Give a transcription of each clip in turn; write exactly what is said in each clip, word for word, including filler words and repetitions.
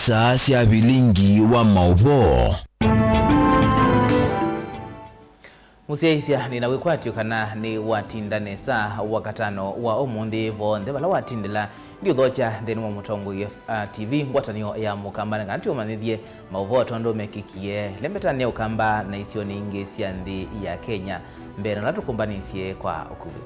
Saa sya vilingi wa maũvoo. Mũsyaĩĩsya, nĩ na wĩkwatyo kana nĩ watinda nesa wakatano wa ũmũnthĩ. Vonthe vala watindĩla, ndiũthokya nthĩnĩ wa Mũtongoi, a, T V, ngwatanĩo ya Mũkamba, na kana tũmanyĩthye maũvoo tondũ mekĩkie lembetanĩ ya Ũkamba na isionĩ ingĩ sya nthĩ ya Kenya. Mbee na ala tũkũmbanĩsye kwa ũkuvĩ.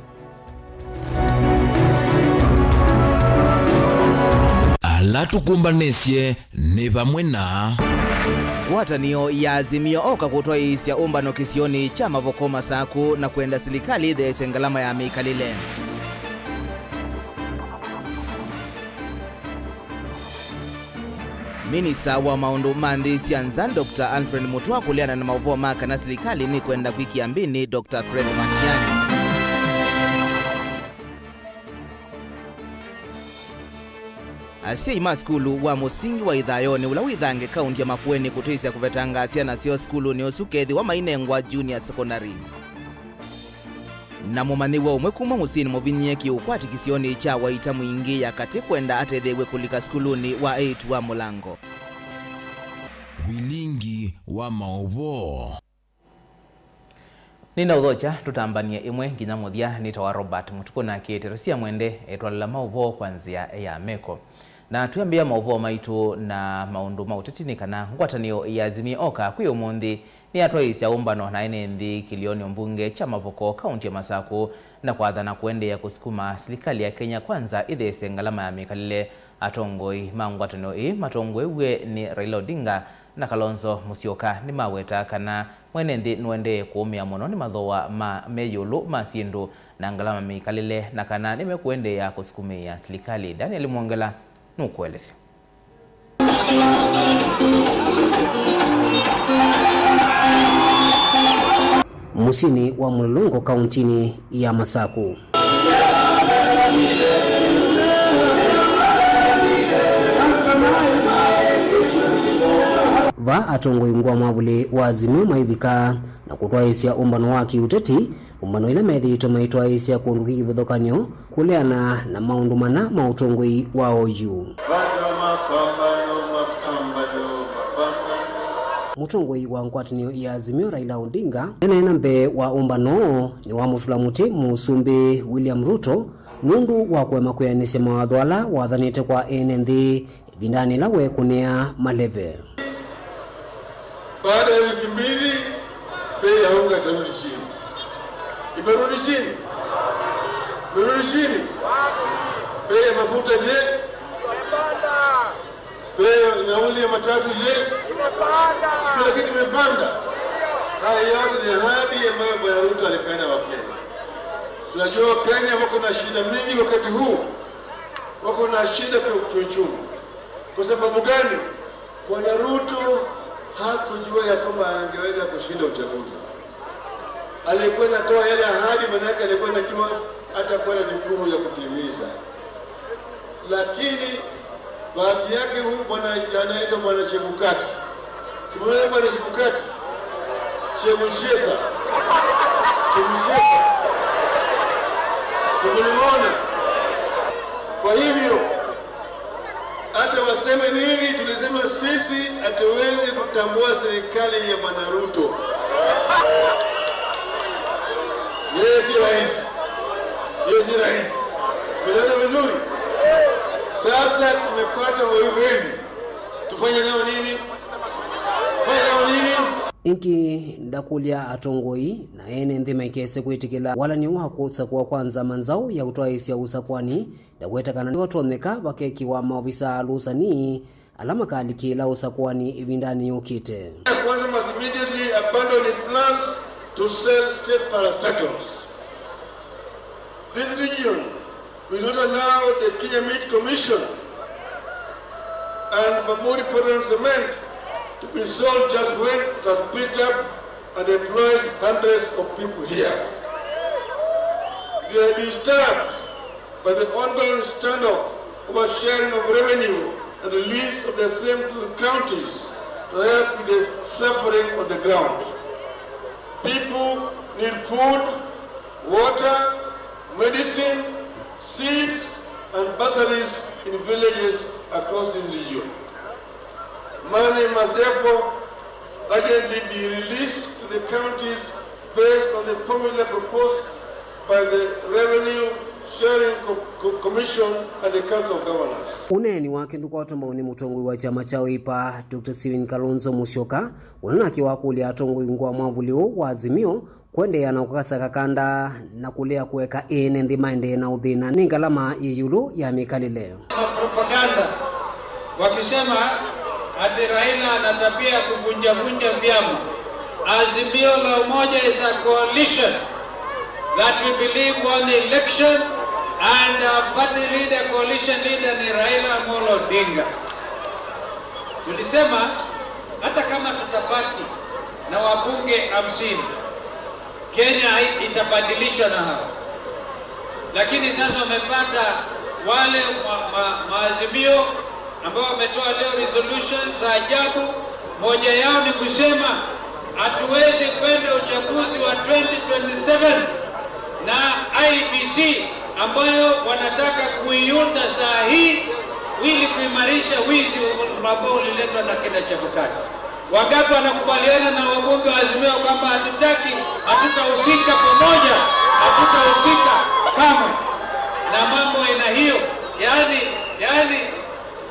Ala tũkũmbanĩsye nĩ vamwe na ngwatanĩo ya Azimio oka kũtwaĩĩsya ũmbano kĩsionĩ kya Mavoko Masaku na kwenda silikalĩ ĩtheesye ngalama ya mĩkalĩle. Minista wa maũndũ ma nthĩ sya nza, Doctor Alfred Mutua kũleana na maũvoo ma kana silikalĩ nĩkwenda kwĩkĩa mbĩnĩ Doctor Fred Matiang'i. Asyai ma sukulu wa mũsingi wa Ithayonĩ ũla wĩ Thange, kaunti ya Makueni, kũtwĩsya kũvetanga syana syoo sukulunĩ ũsu kethĩwa mainengwa junior secondary. Na mũmanyĩw'a ũmwe kuma mũsyĩnĩ mũvinyĩĩe kĩũkwati kĩsionĩ kya Waita Mwingĩ ya katĩ kwenda atetheew'e kũlika sukulunĩ wa eĩtu wa Mũlango. Vilingi wa maũvoo. Nĩnaũthokya tũtambanie ĩmwe nginya mũthya. Nĩtawa Robert Mũtukũ na kĩtero sya mwende etwalela maũvoo kwa nzĩa ya meko. Na twĩambĩĩa maũvoo maitũ na maũndũ ma ũteti nĩ kana ngwatanĩo ya Azimio Oka kwĩ ũmũnthĩ nĩyatwaĩĩsya ũmbano na ene nthĩ kĩlĩonĩ mbunge kya Mavoko, kaunti ya Masakũ, na kwathana kũendeea kũsukuma silikalĩ ya Kenya Kwanza ĩtheesye ngalama ya mĩkalĩle. Atongoi ma ngwatanĩo ĩĩ matongoew'e nĩ Raila Odinga na Kalonzo Musyoka nĩmaweta kana mwene nthĩ nũendee kũũmĩa mũno nĩ mathooa ma me ĩũlũ ma syĩndũ na ngalama mĩkalĩle, na kana nĩmekũendeea kũsukumĩĩa silikalĩ. Daniel Mwongela nũkũelesya. Mũsyĩnĩ wa Mũlolongo, kauntinĩ ya Masakũ. Vaa atongoi ngũa mwavũlĩ wa Azimio maivika na kũtwaĩĩsya ũmbano wa kĩũteti, ũmbano ila methĩĩtwe maitwaĩĩsya kũndũ kĩ kĩvathũkany'o kũleana na maũndũ mana ma ũtongoi wa oyu. Mũtongoi wa ngwatanĩo ya Azimio, Raila Odinga, eneena mbee wa ũmbano ũũ, nĩwamũtũla mũtĩ Mũsumbĩ William Ruto nũndũ wa kũema kwĩanĩsya mawatho ala wathanĩte kwa ene nthĩ ĩvindanĩ yĩla weekũnĩa maleve. Baada ya wiki mbili, bei ya unga itarudi chini. Imerudi chini? Imerudi chini? Bei ya mafuta je? Bei ya nauli ya matatu je? Si kila kitu imepanda? Haya yote ni ahadi ambayo Bwana Ruto alipeana Wakenya. Tunajua Wakenya wako na shida mingi wakati huu. Wako na shida ki-, kiuchumi. Kwa sababu gani? Bwana Ruto hakujua ya kwamba angeweza kushinda uchaguzi. Alikuwa anatoa yale ahadi, manake alikuwa anajua hatakuwa na jukumu ya kutimiza. Lakini bahati yake, huyu bwana anaitwa Bwana Chebukati. Si mnaona Bwana Chebukati? Chebucheza. Chebucheza. Si mlimuona? Kwa hivyo, hata waseme nini, tulisema sisi hatuwezi kutambua serikali ya Bwana Ruto. Yeye si rais. Yeye si rais. Unaona vizuri? Sasa tumepata wezi. Tufanye nao nini? Tufanye nao nini? Ĩngĩ ndakũlya atongoi na ene nthĩ maikese kwĩtĩkĩla walany'o wa kũsakũa kwa nzama nzaũ ya ũtwaĩĩsya ũsakũani, na kweta kana nĩvatonyeka vakekĩwa maovisa alũsani ala makalikĩĩla ũsakũani ĩvindanĩ yũkĩte. Kwanza must immediately abandon his plans to sell state parastatals. This region will not allow the Kenya Meat Commission and Bamburi Portland Cement to be sold just when it has built up and employs hundreds of people here. We are disturbed by the ongoing standoff over sharing of revenue and release of the same to the counties to help with the suffering on the ground. People need food, water, medicine, seeds, and bursaries in villages across this region. Money must therefore urgently be released to the counties based on the formula proposed by the Revenue Sharing Co- Co- Commission and the Council of Governors. Ũneeni wake ndũkwatwa mbau nĩ mũtongoi wa kyama kya Wiper, Doctor Stephen Kalonzo Musyoka, ũla nake wakũlya atongoi ngũa mwavũli ũũ wa Azimio kũendeea na kũkasa kakanda na kũlea kũeka ene nthĩ maendee na ũthĩna nĩ ngalama yĩ ĩũlũ ya mĩkalĩle. Propaganda wakisema ati Raila ana tabia ya kuvunjavunja vyama. Azimio la Umoja is a coalition that we believe won the election and our party leader, coalition leader ni Raila Amolo Odinga. Tulisema hata kama tutabaki na wabunge hamsini, Kenya hai- itabadilishwa na hawa. Lakini sasa wamepata wale ma, ma, maazimio ambao wametoa leo resolutions za ajabu. Moja yao ni kusema hatuwezi kwenda uchaguzi wa twenty twenty-seven na I E B C ambayo wanataka kuiunda saa hii ili kuimarisha wizi ambao uliletwa na kina Chebukati. Wangapi wanakubaliana na wabunge wa Azimio kwamba hatutaki, hatutahusika pamoja, hatutahusika kamwe na mambo aina hiyo? Yaani, yaani,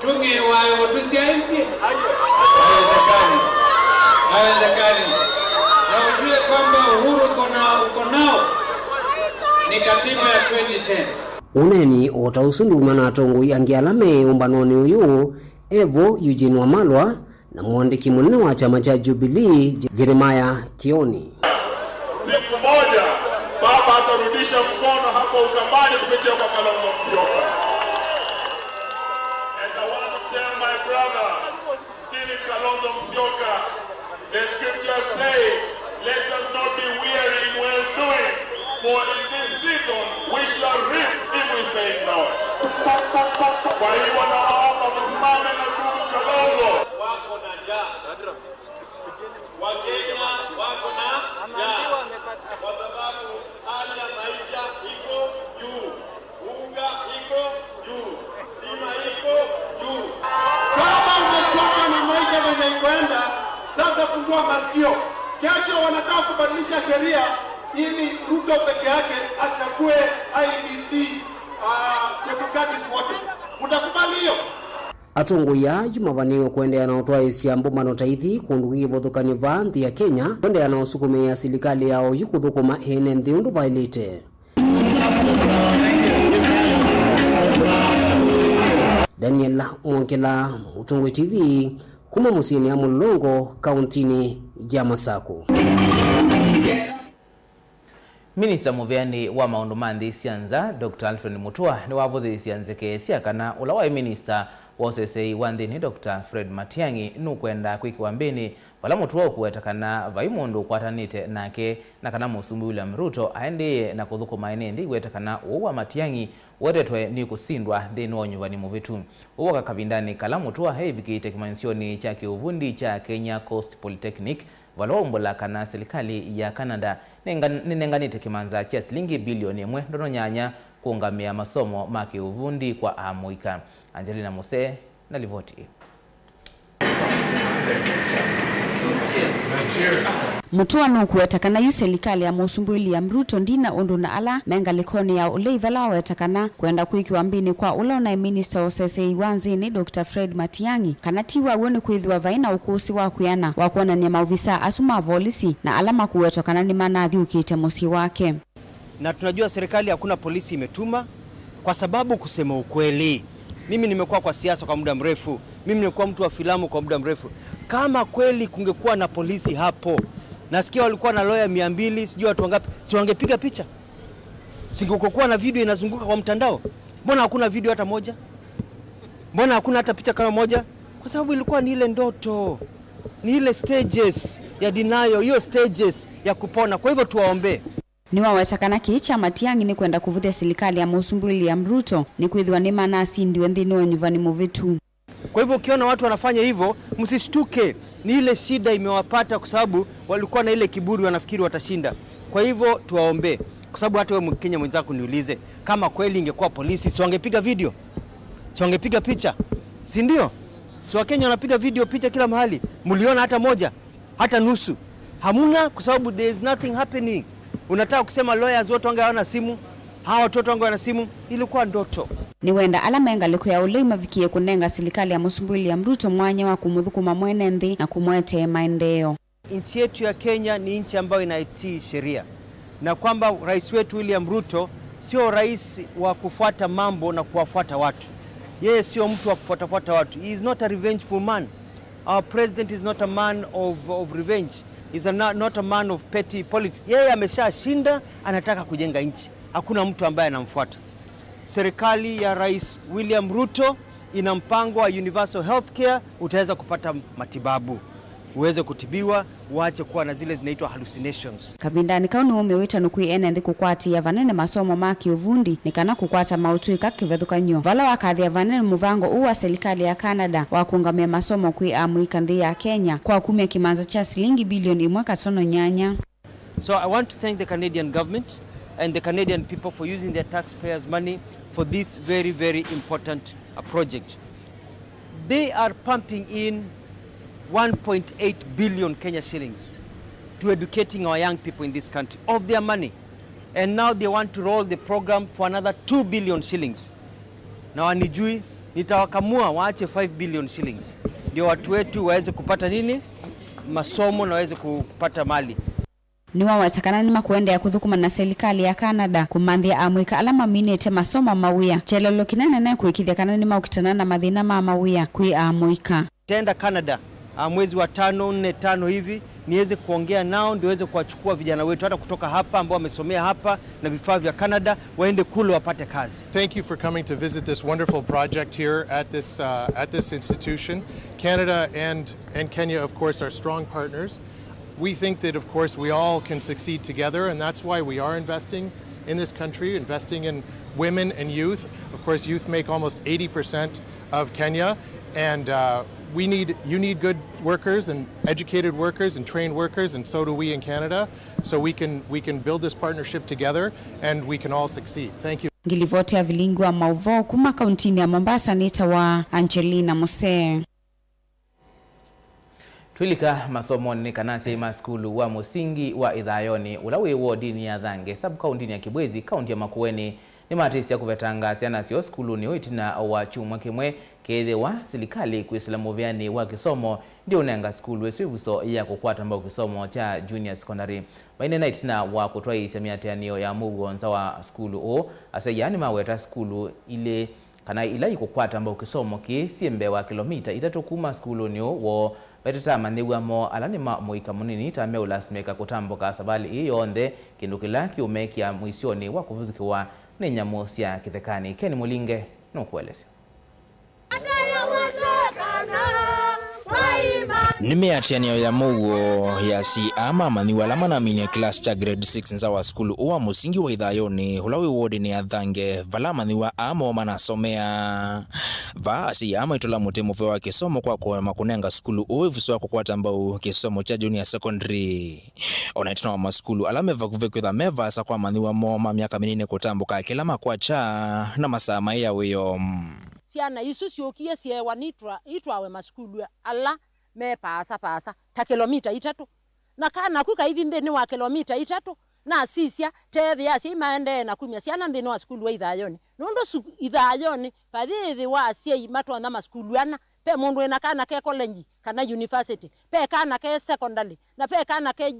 tung'ĩĩwa ĩvo tũsyaĩsye? Haiwezekani. Haiwezekani. Na ujue kwamba uhuru uko na, uko nao ni katiba ya twenty ten. Ũneeni o ta ũsu nduma na atongoi angĩ ala me ũmbanonĩ ũyũ, evo Eugene Wamalwa na mũandĩki mũnene wa kyama kya Jubilee, Je- Jeremiah Kioni. Siku moja, Baba atarudisha mkono hapa Ukambani kupitia kwa Kalonzo Musyoka. And I want to tell my brother, Stephen Kalonzo Musyoka, the scriptures say, "Let us not be weary in well doing, for in this season we shall reap if we faint not." Kwa hivyo nawaomba msimame na ndugu Kalonzo. Wako na njaa. Wakenya wako na njaa. Kwa sababu hali ya maisha iko juu. Unga iko juu, stima iko juu. Kama umechoka na maisha venye ikoenda, sasa fungua masikio. Kesho wanataka kubadilisha sheria ili Ruto peke yake achague I E B C, ah, Chebukati wote. Mtakubali hiyo? Atongoi aa yu mavanĩĩwe kũendeea na ũtwaĩĩsya mbũmbano ta ithi kũndũ kwĩ kĩvathũkany'o vaa nthĩ ya Kenya, kũendeea na ũsukumĩĩa silikalĩ ya oyu kũthũkũma ene nthĩ ũndũ vaĩlĩte. Daniel Mwongela, Mũtongoi T V, kuma mũsyĩnĩ ya Mũlolongo, kauntinĩ ya Masaku. Minista mũveanĩ wa maũndũ ma nthĩ sya nza, Doctor Alfred Mutua, nĩwavũthĩĩsya nzeke sya kana ũla waĩ minista wa ũseseĩ wa nthĩnĩ, Doctor Fred Matiang'i, nũkwenda kwĩkĩwa mbĩnĩ, vala Mutua ũkũweta kana vai mũndũ ũkwatanĩte nake na kana Mũsumbĩ William Ruto aendee na kũthũkũma ene nthĩ iweta kana ũwau wa Matiang'i ũwetetwe nĩ kũsindwa nthĩnĩ wa ũnyuvani mũvĩtu. Ũu woka kavindanĩ kala Mutua eĩvikĩĩte kĩmanyĩsyonĩ kya kĩũvundi kya Kenya Coast Polytechnic, vala waumbũla kana silikalĩ ya Canada nĩnga- nĩnenganĩte kĩmanza kya silingi bilioni ĩmwe ndono nyanya kũũngamĩa masomo ma kĩũvundi kwa amũika. Angelina Musee na livoti ĩĩ. Mutua nũkũweta kana yu silikalĩ ya Mũsumbĩ William Ruto ndina ũndũ na ala me ngalĩkonĩ ya ũlei, vala waweta kana kwenda kwĩkĩwa mbĩnĩ kwa ũla ũnaĩ minista wa ũseseĩ wa nthĩnĩ, Doctor Fred Matiang'i, kana ti wa w'o nĩkwĩthĩwa vai na ũkũsĩ wa kwĩana wa kwonany'a maovisaa asu ma volisi na ala makũwetwa kana nĩmanathyũkĩte mũsyĩ wake. Na tunajua serikali hakuna polisi imetuma, kwa sababu kusema ukweli, mimi nimekuwa kwa siasa kwa muda mrefu, mimi nimekuwa mtu wa filamu kwa muda mrefu. Kama kweli kungekuwa na polisi hapo, nasikia walikuwa na lawyer mia mbili, sijui watu wangapi, si wangepiga picha? Singekuwa na video inazunguka kwa mtandao? Mbona hakuna video hata moja? Mbona hakuna hata picha kama moja? Kwa sababu ilikuwa ni ile ndoto, ni ile stages ya denial, hiyo stages ya kupona. Kwa hivyo tuwaombee. Nĩwaweta kana kĩĩ kya Matiang'i nĩ kwenda kũvũthya silikalĩ ya Mũsumbĩ William Ruto nĩkwĩthĩwa nĩmanasindiwe nthĩnĩ wa ũnyuvani mũvĩtu. Kwa hivyo ukiona watu wanafanya hivyo, msishtuke, ni ile shida imewapata kwa sababu walikuwa na ile kiburi, wanafikiri watashinda. Kwa hivyo tuwaombee, kwa sababu hata wewe Mkenya mwenzako niulize, kama kweli ingekuwa polisi, si wangepiga video? Si wangepiga picha? Si ndio? So Wakenya wanapiga video picha kila mahali, mliona hata moja, hata nusu? Hamna, kwa sababu there is nothing happening. Unataka kusema lawyers wote wange hawana simu, hawa watoto wange wana simu? Ilikuwa ndoto. Nĩwenda ala me ngalĩko ya ũlei mavikie kũnenga silikalĩ ya Mũsumbĩ William Ruto mwanya wa kũmũthũkũma mwene nthĩ na kũmũetee maendeeo. Nchi yetu ya Kenya ni nchi ambayo inaitii sheria, na kwamba rais wetu William Ruto sio rais wa kufuata mambo na kuwafuata watu. Yeye sio mtu wa kufuatafuata watu. He is not a revengeful man. Our president is not a man of, of revenge. He's a, not a man of petty politics. Yeye ameshashinda, anataka kujenga nchi. Hakuna mtu ambaye anamfuata. Serikali ya Rais William Ruto ina mpango wa universal health care, utaweza kupata matibabu, uweze kutibiwa, uache kuwa na zile zinaitwa hallucinations. Kavindanĩ kau nĩwaumya wĩtano kwĩ ene nthĩ kũkwatĩĩa vanene masomo ma kĩũvundi nĩ kana kũkwata maũtũĩka kĩvathũkany'o, vala wakathĩa vanene mũvango ũũ wa silikalĩ ya Canada wa kũũngamĩa masomo kwĩ amũika nthĩ ya Kenya kwa kumya kĩmanza kya silingi bilioni ĩmwe katono nyanya. So I want to thank the Canadian government and the Canadian people for using their taxpayers' money for this very, very important, uh, project. They are pumping in one point eight billion Kenya shillings to educating our young people in this country of their money. And now they want to roll the program for another two billion shillings. Na wanijui, nitawakamua waache five billion shillings. Ndio watu wetu waweze kupata nini? Masomo na waweze kupata mali. Nĩwaweta kana nĩmakũendeea kũthũkũma na silikalĩ ya Canada kũmanthĩa amũika ala maminĩte masomo ma mawĩa. Kyelelo kĩnene nĩ kũĩkĩĩthya kana nĩmaũkitana na mathĩna ma mawĩa kwĩ amũika. Nitaenda Canada, ah, mwezi wa tano, nne, tano hivi, niweze kuongea nao, ndio weze kuwachukua vijana wetu hata kutoka hapa ambao wamesomea hapa na vifaa vya Canada, waende kule wapate kazi. Thank you for coming to visit this wonderful project here at this, uh, at this institution. Canada and, and Kenya, of course, are strong partners. We think that, of course, we all can succeed together, and that's why we are investing in this country, investing in women and youth. Of course, youth make almost eighty percent of Kenya, and, uh, we need, you need good workers and educated workers and trained workers, and so do we in Canada. So we can, we can build this partnership together, and we can all succeed. Thank you. Ngilivoti ya vilingi wa maũvoo kuma kauntinĩ ya Mombasa nĩtawa Angelina Musee. Twĩlika masomonĩ, nĩ kana asyai ma sukulu wa mũsingi wa Ĩthayonĩ, ũla wĩ wodinĩ ya Thange, sub-kauntinĩ ya Kibwezi, kaunti ya Makueni, nĩmatĩsya kũvetanga syana syoo sukulunĩ ũũ ĩtina wa kyumwa kĩmwe, kethĩwa silikalĩ kwĩsĩla mũvĩanĩ wa kĩsomo ndĩũnenga sukulu ĩsu ĩvuso ya kũkwata mbau kĩsomo kya junior secondary. Maineena ĩtina wa kũtwaĩĩsya mĩatĩanĩo ya mũuo nza wa sukulu ũũ, asyai aa nĩmaweta sukulu ilĩ kana ila ikũkwata mbau kĩsomo kĩĩ syĩ mbee wa kĩlomita itatũ kuma sukulunĩ ũũ woo, vetete amanyĩw'a moo ala nĩ ma mũika mũnini ta meũlasimĩka kũtambũka savalĩ ĩĩ yonthe, kĩndũ kĩla kĩũmekĩa mũisyonĩ wa kũvithũkĩwa nĩ nyamũ sya kĩthekanĩ. Ken Mũlinge nũkũelesya. Nĩ mĩatĩanĩo ya mũuo ya asyai aa ma amanyĩw'a ala manaminie kĩlasi kya grade six nza wa sukulu ũũ wa mũsingi wa Ĩthayonĩ, ũla wĩ wodinĩ ya Thange, vala amanyĩw'a aa moo manasomea. Vaa asyai aa maitũla mũtĩ mũvea wa kĩsomo kwa kũema kũnenga sukulu ũũ ĩvuso ya kũkwata mbau kĩsomo kya junior secondary. O na ĩtina wa masukulu ala me vakuvĩ kwĩtha me vaasa kwa amanyĩw'a moo ma myaka mĩnini kũtambũka kĩla makwakya na masaa maĩ ya wĩoo. Syana isu syũkie syeewa nitwa-, itwawe masukulu ala me paasa paasa, ta kĩlomita itatũ. Na kana ku kaithi nthĩnĩ wa kĩlomita itatũ, nasisya, teethĩa asyai maendee na kumya syana nthĩnĩ wa sukulu wa Ĩthayonĩ. Nũndũ su-, Ĩthayonĩ vayĩthĩwa asyai matonya masukulu ana, ve mũndũ wĩna kana ke college kana university, ve kana ke secondary, na ve kana ke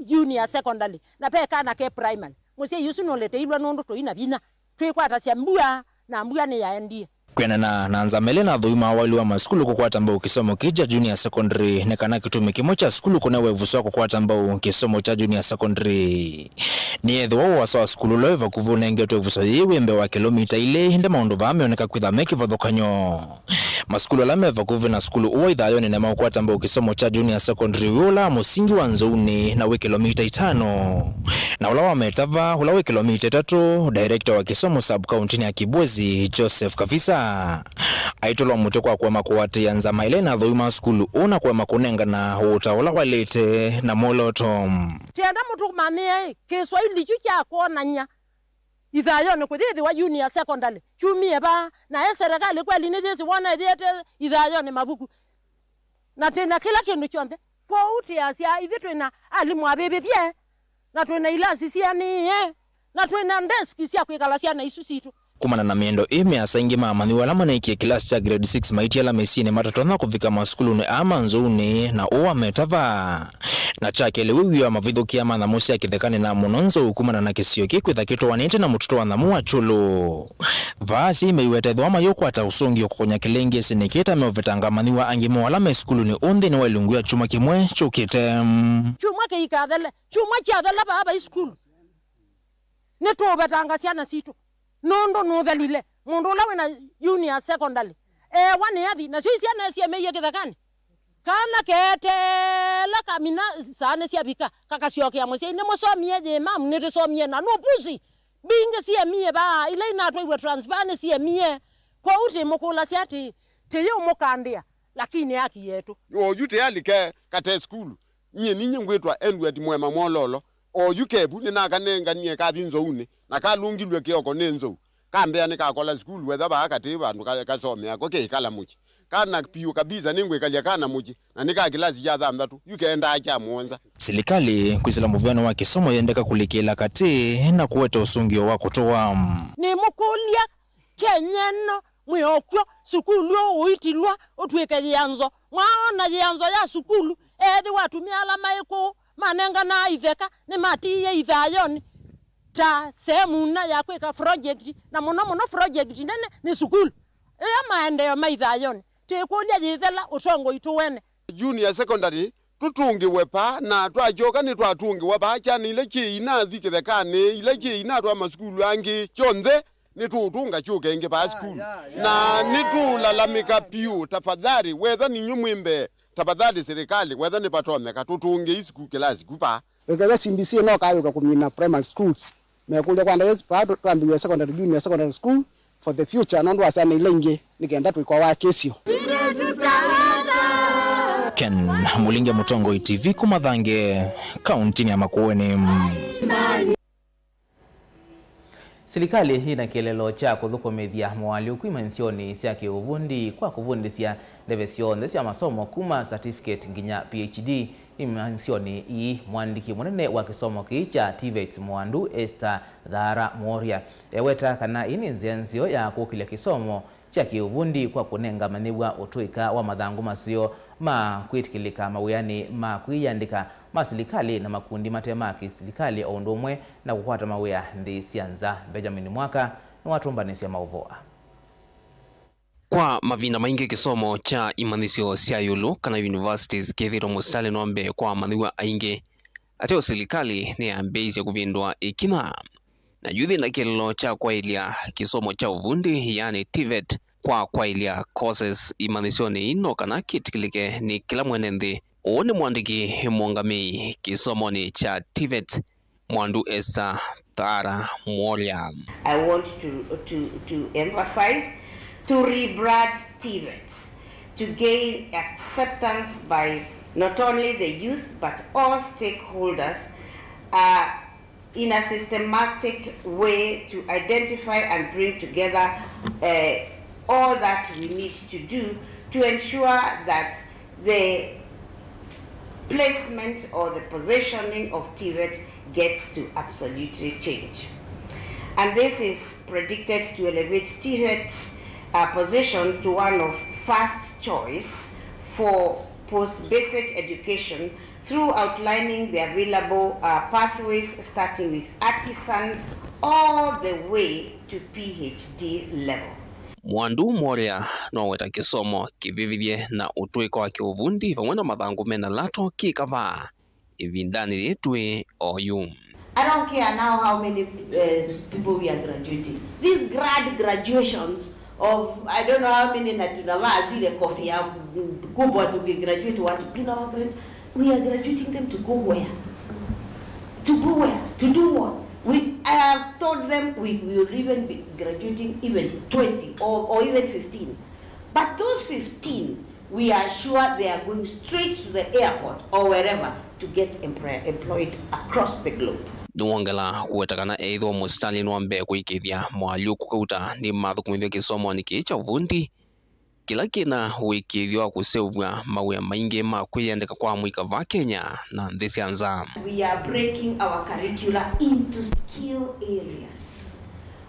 junior secondary, na ve kana ke primary. Mũsyai ũsu nũleteilwe nũndũ tũi na vinya. Twĩkwatasya mbua, na mbua nĩyaendie. Kwĩanana na nzama ĩla ĩnathũimaa waĩlu wa masukulu kũkwata mbau kĩsomo kĩĩ kya junior secondary, nĩ kana kĩtumi kĩmwe kya sukulu kũnewa ĩvuso ya kũkwata mbau kĩsomo kya junior secondary. Nĩethĩwa ũasa wa sukulu ũla wĩ vakuvĩ ũnengetwe ĩvuso yĩĩ wĩ mbee wa kĩlomita ilĩ, ĩndĩ maũndũ vaa meoneka kwĩtha me kĩvathũkany'o. Masukulu ala me vakuvĩ na sukulu ũũ wa Ĩthayonĩ nĩmaũkwata mbau kĩsomo kya junior secondary wĩ ũla wa mũsingi wa Nzounĩ na wĩ kĩlomita itano, na ũla wa Metava, ũla wĩ kĩlomita itatũ. Director wa kĩsomo sub-kauntinĩ ya Kibwezi, Joseph Kavisa, aitũlwa mũtĩ kwa kũema kũatĩĩa nzama ĩla ĩnathũimaa sukulu ũũ na kũema kũnengana ũũta ũla waĩlĩte na mwolooto. Kenda mũtũmanyĩe Kĩswaili kyu kya kwonany'a Ithayonĩ kũyĩthĩwa junior secondary kyumie vaa, na e serikali kweli nĩyĩsĩ wona ĩyĩete ithayonĩ mavuku. Na twĩ na kĩla kĩndũ kyonthe. Kwoou twĩasya ithyĩ twĩ na alimũ avĩvĩthye, na twĩ na ilasi sianĩĩe, na twĩ na ndeski sya kwĩkala syana isu sitũ. Kumana na mĩendo ĩĩ mĩasa, aingĩ ma amanyĩw'a ala maneekie kĩlasi kya grade six maitie ala mĩsyĩnĩ matatonya kũvika masukulunĩ aa ma nzounĩ, na ũũ wameta vaa. Na kya kelĩ, wĩ wia wa mavithũkĩa ma nyamũ sya kĩthekanĩ, na mũno nzou kumana na kĩsio kĩĩ kwĩtha kĩtwaanĩte na mũtũtũ wa nyamũ wa kyũlũ. Vaa asyai maiweta ethĩwa mayũkwata ũsũngĩo kũkonya kĩlĩngĩsĩ nĩkĩ ta meũvetanga amanyĩw'a angĩ moo ala me sukulunĩ ũũ nthĩnĩ wa ilungu ya kyumwa kĩmwe kyũkĩte. Kyumwa kĩikathele, kyumwa kyathela vaa vai sukulu, nĩtũũvetanga syana sitũ nũndũ nũthelile. Mũndũ ũla wĩna junior secondary ewa nĩ athi, nasyo isyana esiemeie kĩthekanĩ. Kana keteela kamina saa nĩsyavika, kakasyokea mũsyai, "Nĩmũsomie yĩ, mamu?" "Nĩtũsomie." Na nũpusi mbingĩ siemie vaa, ila inatwaiwe transfer nĩsiemie. Kwoou tĩmũkũlasya atĩĩ, tĩyĩũmũkandĩa, lakini aki yetũ. Oyu tayalike kate sukulu. Nyie ninyie ngwĩtwa Edward Mwema Mwololo. Oyu kevu nĩnakanenganie kathi nzounĩ, na kalũngilw'e kĩoko nĩ nzou. Kambĩa nĩkakola sukulu wetha vaa katĩ vandũ ka-, kasomea ko keikala mũsyĩ. Kana piũ kabisa nĩngwĩkalya kana mũsyĩ, na nĩ ka kĩlasi kya thanthatũ, yu keendaa kya mũonza. Silikalĩ kwĩsĩla mũvĩanĩ wa kĩsomo yendeka kũlikĩla katĩ na kũete ũsũngĩo wa kũtũa. Nĩmũkũlya, Kenya ĩno mwĩ o kw'o, sukulu ũũ ũitilwa ũtw'ĩke yĩanzo. Mwaona yĩanzo ya sukulu, ethĩwa atumĩa ala maĩ kũũ manenganaa itheka nĩmatiie ithayonĩ ta sehemu na ya kwĩka project, na mũno mũno project nene nĩ sukulu. Ĩyo maendeeo ma ithayonĩ, tĩkũlya yĩthela ũtongoi tũwene. Junior secondary tũtũngĩwe vaa, na twasyoka nĩtwatũngĩwa vaa, syana ila syĩ inathi kĩthekanĩ, ila syĩ inatwaa masukulu angĩ, syonthe nĩtũũtũnga syũke ĩngĩ vaa sukulu. Na nĩtũũlalamĩka piũ, tafadhali, wetha ninyw'ĩ mwĩ mbee, tafadhali, silikalĩ, wetha nĩvatonyeka, tũtũngĩei sukulu kĩlasi ku vaa. Ĩkethwa C B C no kayũka kũmina primary schools, mekũlya kwa ndaĩa vaa tũ-, twambĩĩe secondary, junior secondary school for the future, nũndũ wa syana ila ingĩ, nĩ kenda tũikowa kĩsio. Ken Mũlinge, Mũtongoi T V, kuma Thange, kauntinĩ ya Makueni. Silikalĩ yĩna kĩeleelo kya kũthũkũmĩthya moalyũku imanyĩsyonĩ sya kĩũvundi kwa kũvundĩsya ndeve syonthe sya masomo kuma certificate nginya P H D imanyĩsyonĩ ii. Mũandĩki mũnene wa kĩsomo kĩĩ kya TVETS, Mwandu Esther Thaara Mworia, eweta kana ĩĩ nĩ nzĩa nzeo ya kũkĩlya kĩsomo kya kĩũvundi kwa kũnenga amanyĩw'a ũtũĩka wa mathangũ maseo ma kwĩtĩkĩlĩka mawĩanĩ ma kwĩyĩandĩka ma silikalĩ na makundi mate ma kĩsilikalĩ, o ũndũ ũmwe na kũkwata mawĩa nthĩ sya nza. Benjamin Mwaka nĩwatũmbanĩsya maũvoo aa. Kwa mavinda maingĩ, kĩsomo kya imanyĩsyo sya ĩũlũ, kana universities, kĩthĩĩtwe mũsitalĩ nwa mbee kwa amanyĩw'a aingĩ. Ateo, silikalĩ nĩyambĩĩisye kũvĩndũa ĩkinya. Na yu yĩna kĩeleelo kya kwaĩlya kĩsomo kya ũvundi, yaani TVET, kwa kwaĩlya courses imanyĩsyonĩ ii no kana kĩtĩkĩlĩke nĩ kĩla mwene nthĩ. Ũũ nĩ mũandĩki mũũngamĩi kĩsomonĩ kya TVET, Mwandu Esther Thaara Mworia. I want to, to, to emphasize, to rebrand TVET, to gain acceptance by not only the youth but all stakeholders, uh, in a systematic way to identify and bring together, uh, all that we need to do to ensure that the placement or the positioning of TVET gets to absolutely change. And this is predicted to elevate TVET's, uh, position to one of first choice for post-basic education through outlining the available, uh, pathways, starting with artisan all the way to P H D level. Mwandu Mworia noweta kĩsomo kĩvĩvĩthye na ũtũĩka wa kĩũvundi vamwe na mathangũ mena lato kĩkavaa ĩvindanĩ yĩĩ twĩ oyu. I don't care now how many, uh, people we are graduating. These grad graduations of, I don't know how many, na tunavaa zile kofia kubwa tukigraduate watu. Tunawa grad-, we are graduating them to go where? To go where? To do what? We, I have told them we, we will even be graduating even twenty or, or even fifteen. But those fifteen, we are sure they are going straight to the airport or wherever to get employ-, employed across the globe. Nĩwongela kũweta kana ethĩwa mũsitalĩ nĩwambĩĩe kũĩkĩĩthya moalyũku kauta nĩmathũkũmĩthw'e kĩsomonĩ kĩĩ kya ũvundi, kĩla kĩna ũĩkĩĩthyo wa kũseũvw'a mawĩa maingĩ ma kwĩyandĩka kwa amũika vaa Kenya na nthĩ sya nza. We are breaking our curricula into skill areas.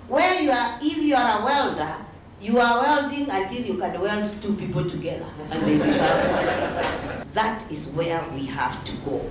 Where you are, if you are a welder, you are welding until you can weld two people together and they become one. That is where we have to go.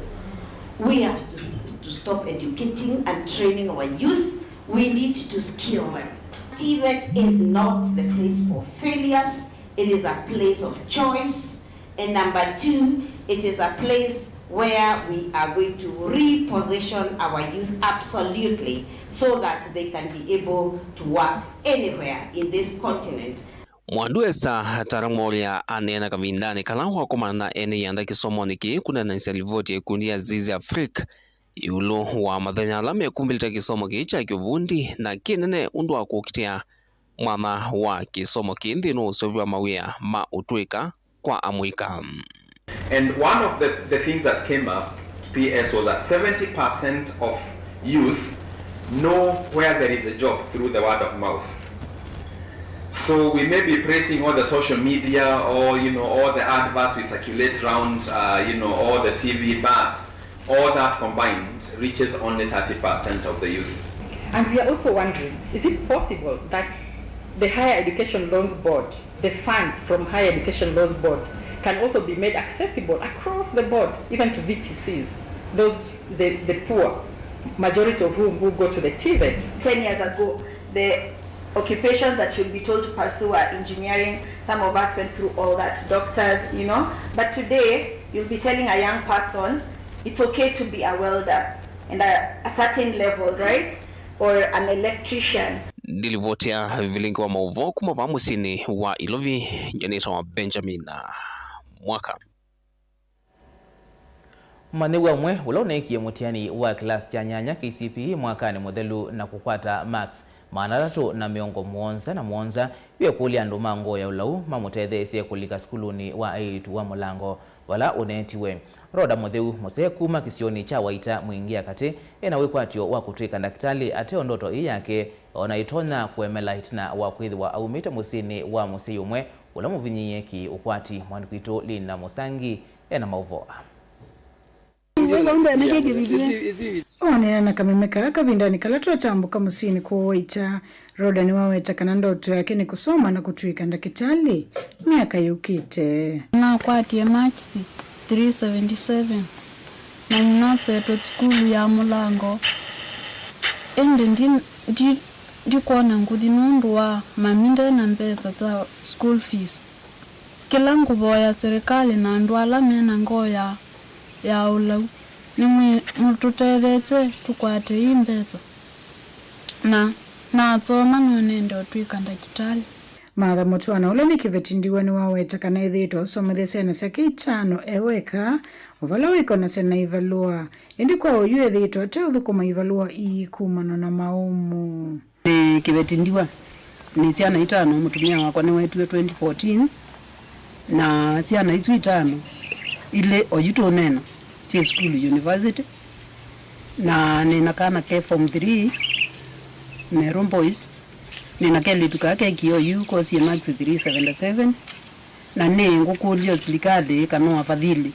We have to, to stop educating and training our youth. We need to skill them. TVET is not the place for failures. It is a place of choice. And number two, it is a place where we are going to reposition our youth absolutely so that they can be able to work anywhere in this continent. Mwandu Esther Taramolya aneena kavindanĩ kala wakomana na ene ianda kĩsomonĩ kĩĩ kũneenanĩsya livoti ya ikundi ya Zizi Afrique ĩũlũ wa mathenya ala mekumbĩlĩte kĩsomo kĩĩ kya kĩũvundi na kĩnene ũndũ wa kũkitĩa mwanya wa kĩsomo kĩĩ nthĩnĩ wa ũseũvyo wa mawĩa ma ũtũĩka kwa amũika. And one of the, the things that came up, P S, was that seventy percent of youth know where there is a job through the word of mouth. So we may be praising all the social media or, you know, all the adverts we circulate around, uh, you know, all the T V, but all that combined reaches only thirty percent of the youth. And we are also wondering, is it possible that the Higher Education Loans Board, the funds from Higher Education Loans Board, can also be made accessible across the board, even to V T Cs, those, the, the poor, majority of whom who go to the TVETs? Ten years ago, the occupations that you'll be told to pursue are engineering. Some of us went through all that, doctors, you know. But today, you'll be telling a young person, it's okay to be a welder and a, a certain level, right? Or an electrician. Ndilivoti ya vilingi wa maũvoo kuma vaa mũsyĩnĩ wa Ilovi, nyanĩtawa Benjamin Mwaka. Mũmanyĩw'a ũmwe ũla ũneekie mũtiani wa kĩlasi kya nyanya K C P E mwakanĩ mũthelu na kũkwata marks maana atatũ na mĩongo mũonza na mũonza, yu ekũlya andũ ma ngoo ya ũlau mamũtetheesye kũlika sukulunĩ wa aĩlitu wa Mũlango vala ũneetiwe. Rhoda Mũtheu, mũsee kuma kĩsionĩ kya Waita Mwingĩa Katĩ, ena wĩkwatyo wa kũtw'ĩka ndakĩtalĩ ateo ndoto ii yake ona ĩtonya kũemela ĩtina wa kwĩthĩwa aumĩte mũsyĩnĩ wa mũsyai ũmwe ũla mũvinyĩĩe kĩ-ũkwati. Mwandĩki witũ Lina Mũsangi ena maũvoo. Ooneena na kameme kaa kavindanĩ kala twatambũka mũsyĩnĩ kũũ Waita, Rhoda nĩwaweta kana ndoto yake nĩ kũsoma na kũtw'ĩka ndakĩtalĩ myaka yũkĩte. Nakwatie makisi three seventy seven na nĩnasetwe sukulu ya Mũlango, ĩndĩ ndi, ndi, ndikwona ngũthi nũndũ wa mami nde na mbesa sya school fees. Kĩla ngũvoya silikalĩ na andũ ala me na ngoo ya, ya ũlau, nĩmwĩ mũtũtetheesye tũkwate ii mbesa. Na nasoma no nende ũtw'ĩka ndakĩtalĩ. Martha Mũtwana, ũla nĩ kĩveti ndiwa, nĩwaweta kana ethĩĩtwe asomethya syana syake itano e weka, o vala wĩkonasya na ivalũa. Ĩndĩ kwa oyu ethĩĩtwe ateũthũkũma ivalũa ii kumana na maũmũ. Nĩ kĩveti ndiwa. Nĩ syana itano, mũtumĩa wakwa nĩwetiwe twenty fourteen, na syana isu itano, ilĩ oyu tũũneena, syĩ sukulu university, na nĩna kana ke form three, Meru Boys, nĩna kelĩtu kaa kekie oyu kosi ya marks three seventy seven. Na nĩ ngũkũlya silikalĩ kana afadhili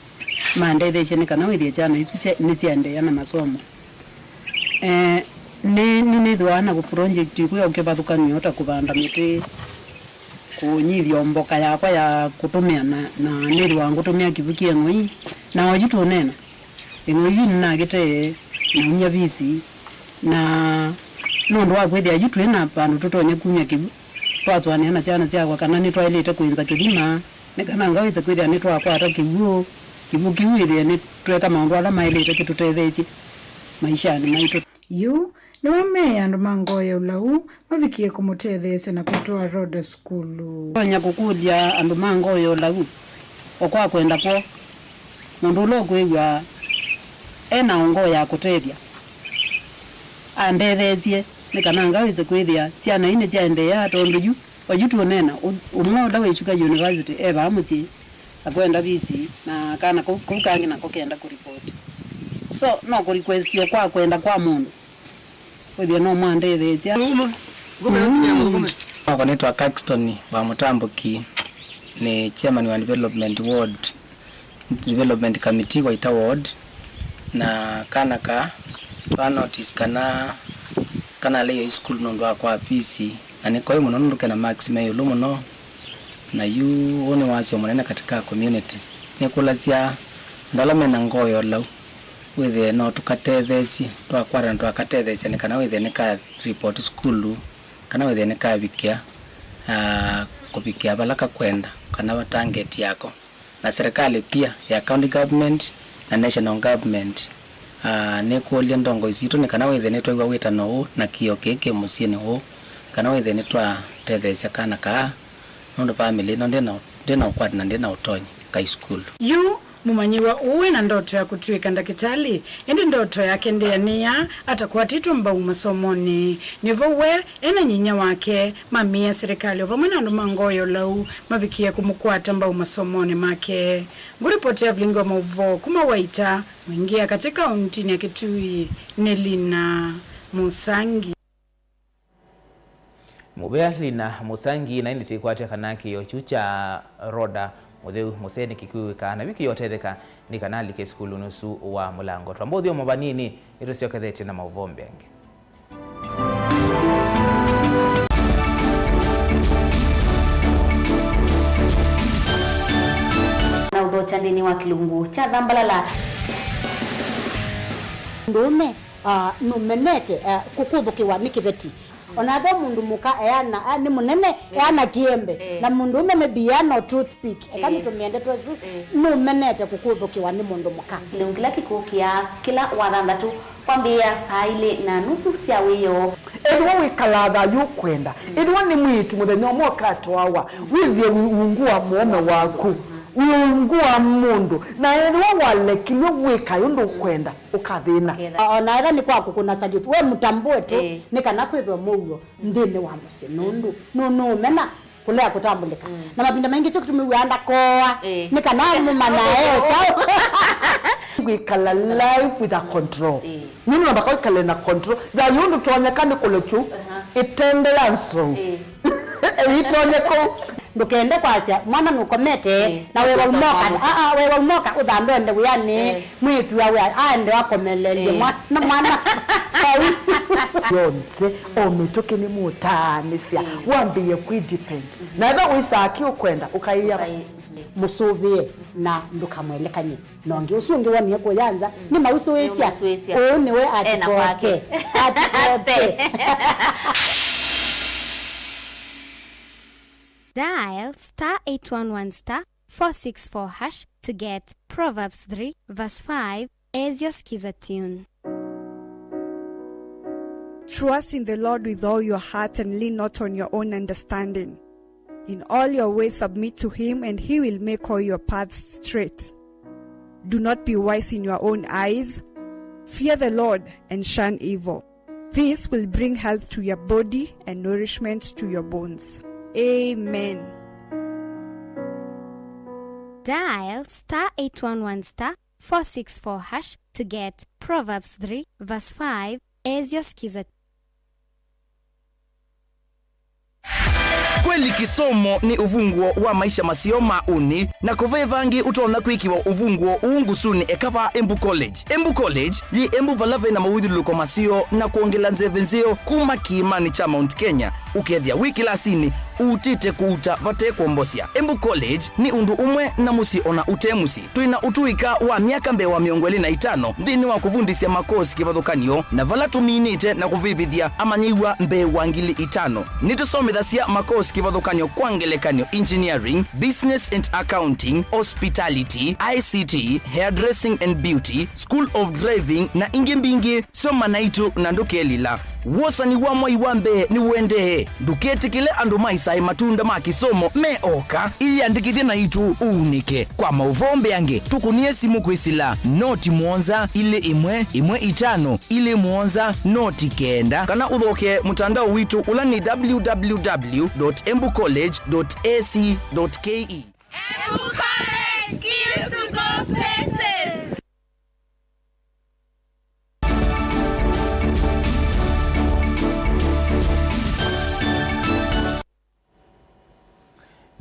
mandetheesye nĩ kana wĩthĩe syana isu sya-, nĩsyaendeea na masomo. Eh, nĩ, nĩnĩthĩwa na project ĩkwĩa ũkĩvathũkany'a ta kũvanda mĩtĩ, kũnyithya mboka yakwa ya kũtũmĩa na, na nĩthĩwa ngũtũmĩa kĩvu kĩ eng'oi, na oyu tũũneena, eng'oi yu nĩnakĩte naumya visi, na nũndũ wa kwĩthĩa yu twĩ na vandũ tũtonya kumya kĩvu, twasũanĩa na syana syakwa kana nĩtwaĩlĩte kwĩnza kĩthima, nĩ kana ngawĩse kwĩthĩa nĩtwakwata kĩw'ũ, kĩw'ũ kĩu wĩthĩe nĩtweka maũndũ ala maĩlĩte kĩtũtetheesye maishanĩ maitũ. Yu nĩwamea andũ ma ngoo ya ũlau mavikie kũmũtetheesya na kũtwaa Rhoda sukulu. Tonya kũkũlya andũ ma ngoo ya ũlau, o kwa kwenda kwoo, mũndũ ũla ũkwĩw'a e na ngoo ya kũtethya andetheesye nĩ kana ngawĩse kwĩthĩa syana ii nĩsyaendeea, tondũ yu oyu tũũneena, ũ-, ũmwe ũla wĩchuka university e vaa mũsyĩ akwenda visi, na kana kau, kau kangĩ nako kenda kũripoti. So, no kũ request o kwa kwenda kwa mũndũ. Wĩthĩe no mwandetheesya. Wakwa nĩtwa Caxton wa Mũtambũki, nĩ chairman wa development ward, development committee Waita ward, na kana ka twa notice kana kana leyo school nũndũ wa kwa fees, na nĩ koi mũno nũndũ kena marks me ĩũlũ mũno, na yu ũũ nĩ wasyo mũnene katika community. Nĩkũlasya andũ ala mena ngoo ya ũlau wĩthĩe no tũkatetheesye, twakwata na twakatetheesya nĩ kana wĩthĩe nĩka report sukulu, kana wĩthĩe nĩkavikĩa, ah, kũvikĩa vala kakwenda, kana target yako. Na serikali pia ya county government na national government, ah, nĩkũlya ndongoi sitũ nĩ kana wĩthĩe nĩtwaiwa wĩtano ũũ na kĩo kĩĩ kĩ mũsyĩnĩ ũũ, kana wĩthĩe nĩtwatetheesya kana kaa, nũndũ family ĩno ndĩna, ndĩna ũkwati na ndĩna ũtonyi kai sukulu. Yu Mũmanyĩw'a ũũ ena ndoto ya kũtw'ĩka ndakĩtalĩ, ĩndĩ ndoto yake ndĩanĩa atakwatĩtwe mbau masomonĩ. Nĩvo we ena nyinyia wake mamĩĩa serikali o vamwe na andũ ma ngoo ya ũlau mavikĩe kũmũkwata mbau masomonĩ make. Ngũripoti ya vilingi wa maũvoo kuma Waita, Mwingĩa katĩ kauntinĩ ya Kitui, nĩ Lina Mũsangi. Mũvea Lina Mũsangi naĩ nĩtĩkwatya kana kĩo kyu kya Rhoda Mũtheu Mũsee nĩkĩkwĩw'ĩka na yu kĩyotetheka nĩ kana alike sukulunĩ ũsu wa Mũlango. Twamba ũthyomo vanini, nĩtũsyokethetye na maũvoo mbee angĩ. Na ũthokya nthĩnĩ wa kĩlungu kya Thambalala. Mũndũũme, ah, nũmenete, ah, kũkũthũkĩwa nĩ kĩveti. Ona ethĩwa mũndũ mũka eana, ah, nĩ mũnene, eh, eana kĩembe, eh, na mũndũũme maybe eana o toothpick, eka, eh, nĩtũmĩe ndeto ĩsu, eh, nũmenete kũkũthũkĩwa nĩ mũndũ mũka. Kĩlungu kĩla kĩkũkĩa kĩla Wathanthatũ kwambĩĩa saa ilĩ na nusu sya wĩoo. Ethĩwa wĩkalaa thayũ ũkwenda, ethĩwa nĩ mwĩĩtu mũthenya ũmwe ũkatwawa, wĩthĩe ungu wa mũũme waku, wĩ ungu wa mũndũ, na ethĩwa walekilw'e wĩkae ũndũ ũkwenda, ũkathĩna. Ũkethĩa. O-, ona ethĩwa nĩ kwa kũkũna salute, we mũtambũe tu, ĩĩ, nĩ kana kwĩthwe mũuo nthĩnĩ wa mũsyĩ, nũndũ nũ-, nũũmena kũlea kũtambũlĩka. Mm. Na mavinda maingĩ kyo kĩtumi wĩaa ndakoa, ĩĩ, nĩ kana mũmanya e kyaũ. Wĩkala life with a control. Ĩĩ. Nĩ namba kwa ĩkale na control. Thayũ ndũtonyeka nĩ kũlekyu, aha, ĩtende ya nsou. Ĩĩ. Ĩitonye kũu. Ndũkende kwasya mwana nũkomete, ĩĩ, na wewa ũkosa umoka, mwana. Aa, wewa umoka ũthambe ende wĩanĩ, ĩĩ, mwĩĩtu awe aende akomelelye, ĩĩ, mwana, mwana. Sorry. Yonthe, o mĩtũkĩ nĩ mũtaanĩsya, ĩĩ, wambĩĩe kwĩ depend. Mhm. Na ethĩwa wĩsaa kĩ ũkwenda, ũkaĩa. Ũkai-, mũsũvĩe na ndũkamwelekany'e. Na ũngĩ ũsu ũngĩ wonie kũya nza, mm, nĩ mausũĩsya. Nĩ mausũĩsya. Ũũ nĩwe ena kwake. Atikoke. Atikoke. Dial star eight one one star four six four hash to get Proverbs three verse five as your Skiza tune. Trust in the Lord with all your heart and lean not on your own understanding. In all your ways submit to him, and he will make all your paths straight. Do not be wise in your own eyes. Fear the Lord and shun evil. This will bring health to your body and nourishment to your bones. Amen. Dial star eight one one star four six four hash to get Proverbs three verse five as your Skiza. Kweli kĩsomo nĩ ũvunguo wa maisha maseo ma ũnĩ, na kũve vangĩ ũtonya kwĩkĩwa ũvunguo ũũ ngusunĩ eka vaa Embu College. Embu College yĩ Embu vala vena mawĩthyũlũlũko maseo na kwongela nzeve nzeo kuma kĩĩmanĩ kya Mount Kenya, ũkethĩa wĩ kĩlasinĩ ũutĩte kũuta vate kwombosya. Embu College nĩ ũndũ ũmwe na mũsyĩ ona ũte mũsyĩ. Twĩ na ũtũĩka wa myaka mbee wa mĩongo ĩlĩ na itano nthĩnĩ wa kũvundĩsya makosi kĩvathũkany'o, na vala tũminĩte na kũvĩvĩthya amanyĩw'a mbee wa ngili itano. Nĩtũsomethasya makosi kĩvathũkany'o, kwa ngelekany'o, engineering, business and accounting, hospitality, I C T, hairdressing and beauty, school of driving, na ingĩ mbingĩ. Soma naitũ na ndũkelila. Wosani wa mwai wa mbee nĩũendee. Ndũketĩkĩle andũ maisae matunda ma kĩsomo me oka. Ĩyĩandĩkĩthye naitũ ũunĩke. Kwa maũvoo mbeange, tũkũnĩe simũ kwĩsĩla noti mũonza ilĩ ĩmwe ĩmwe itano ilĩ mũonza noti kenda, kana ũthokee mũtandao witũ ũla nĩ w w w dot embu college dot a c dot k e. Embu College, skills to go places.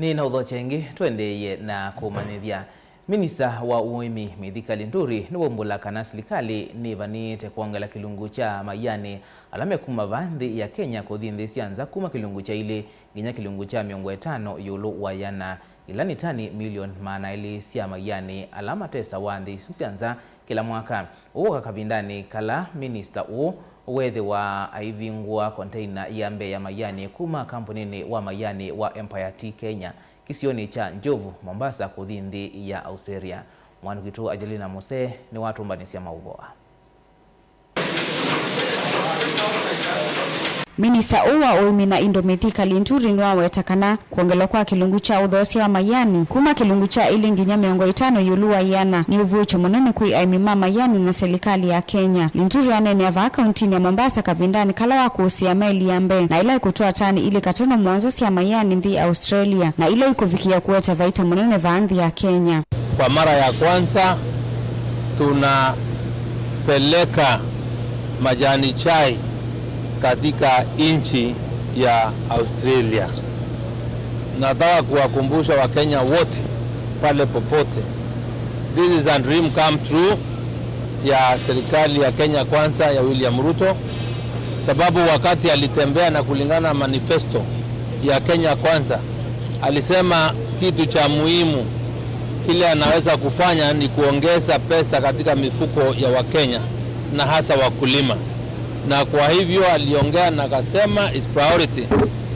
Nĩ na ũthokya ĩngĩ, tũendeeye na kũmanyĩthya. Minista wa ũĩmi Mithika Linturi nĩwaumbũla kana silikalĩ nĩvanĩĩte kwongela kĩlungu kya maianĩ ala mekuma vaa nthĩ ya Kenya kũthi nthĩ sya nza kuma kĩlungu kya ilĩ nginya kĩlungu kya mĩongo ĩtano ĩũlũ wa ĩana, ila nĩ tani milioni maana elĩ sya maianĩ ala matesawa nthĩ isu sya nza kĩla mwaka. Ũu ũka kavindanĩ kala minista ũũ weethĩwa aivingũa konteina ya mbee ya maianĩ kuma kampunĩnĩ wa maianĩ wa Empire Tea Kenya kĩsionĩ kya Njovu, Mombasa, kũthi nthĩ ya Australia. Mwanĩko witũ Angelina Muse nĩwatũmbanĩsya maũvoo. Minista ũũ wa ũĩmi na indo Mithika Linturi nĩwaweta kana kwongelwa kwa kĩlungu kya ũthoosya wa maianĩ kuma kĩlungu kya ilĩ nginya mĩongo ĩtano ĩũlũ wa ĩana nĩ ũvuĩkyo mũnene kwĩ aĩmi ma maianĩ na silikalĩ ya Kenya. Linturi aneenea vaa kauntinĩ ya Mombasa kavindanĩ kala wa kũũsĩa meli ya mbee na ĩla ĩkũtwaa tani ilĩ katono mũonza sya maianĩ nthĩ Australia, na ila ikũvikĩa kũete vaita mũnene vaa nthĩ ya Kenya. Kwa mara ya kwanza tunapeleka majani chai katika nchi ya Australia. Nataka kuwakumbusha Wakenya wote pale popote, this is a dream come true ya serikali ya Kenya Kwanza ya William Ruto, sababu wakati alitembea na kulingana na manifesto ya Kenya Kwanza, alisema kitu cha muhimu kile anaweza kufanya ni kuongeza pesa katika mifuko ya Wakenya na hasa wakulima. Na kwa hivyo aliongea na akasema his priority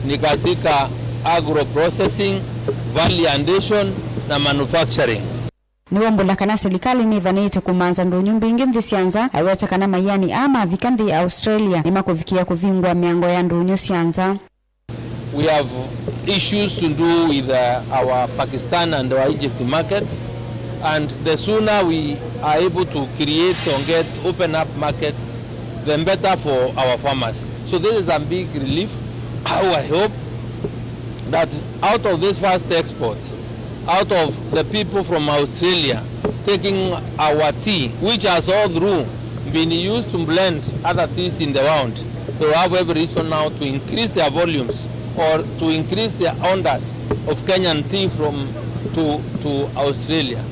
ni katika agro processing, value addition na manufacturing. Nĩwaumbũla kana silikalĩ nĩvanĩĩte kũmanza ndũnyũ mbingĩ nthĩ sya nza, aiweta kana maianĩ aa mavika nthĩ ya Australia nĩmakũvikĩa kũvingũa mĩango ya ndũnyũ sya nza. We have issues to do with uh, our Pakistan and our Egypt market, and the sooner we are able to create or get open up markets, the better for our farmers. So this is a big relief. I hope that out of this first export, out of the people from Australia taking our tea, which has all through been used to blend other teas in the world, they will have every reason now to increase their volumes or to increase their orders of Kenyan tea from to, to Australia.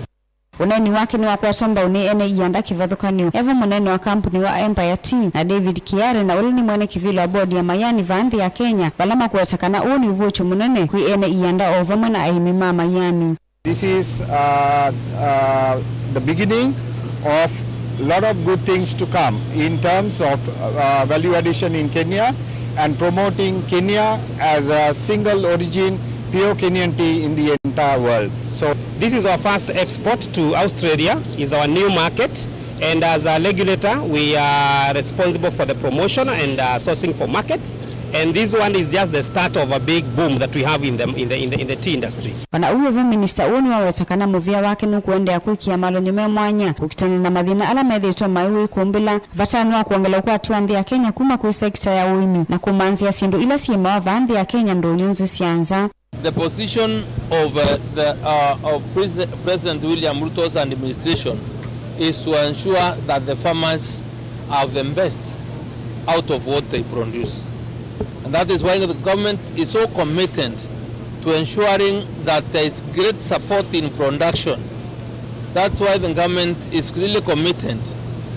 Ũneeni wake nĩwakwatwa mbau nĩ ene ianda kĩvathũkany'o, evo mũnene wa kambuni wa Empire Tea na David Kiare, na ũla nĩ mwene kĩvĩla wa bodi ya maianĩ vaa nthĩ ya Kenya, vala makũweta kana ũũ nĩ ũvuĩkyo mũnene kwĩ ene ianda o vamwe na aĩmi ma maianĩ. This is uh, uh, the beginning of lot of good things to come in terms of uh, value addition in Kenya and promoting Kenya as a single origin pure Kenyan tea in the entire world. So this is our first export to Australia, is our new market, and as a regulator we are responsible for the promotion and uh, sourcing for markets, and this one is just the start of a big boom that we have in the, in the, in the, in the tea industry. Ona ũu vo, minista ũũ nĩwaweta kana mũvĩa wake nũkũendeea kwĩkĩa malony'o me mwanya kũkitana na mathĩna ala methĩĩtwe maĩ wĩkũmbĩla, vata nĩ wa kwongela ũkwati wa nthĩ ya Kenya kuma kwĩ sekita ya ũĩmi na kũmanzĩa syĩndũ ila syĩmawa vaa nthĩ ya Kenya ndũnyũ nthĩ sya nza. The position of uh, the uh, of Pres- President William Ruto's administration is to ensure that the farmers have the best out of what they produce. And that is why the government is so committed to ensuring that there is great support in production. That's why the government is really committed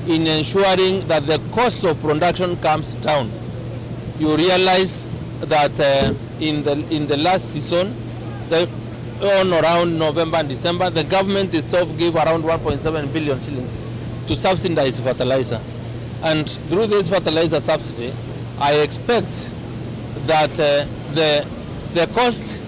in ensuring that the cost of production comes down. You realize that uh, in the in the last season, the on around November and December, the government itself gave around one point seven billion shillings to subsidize fertilizer. And through this fertilizer subsidy, I expect that uh, the the cost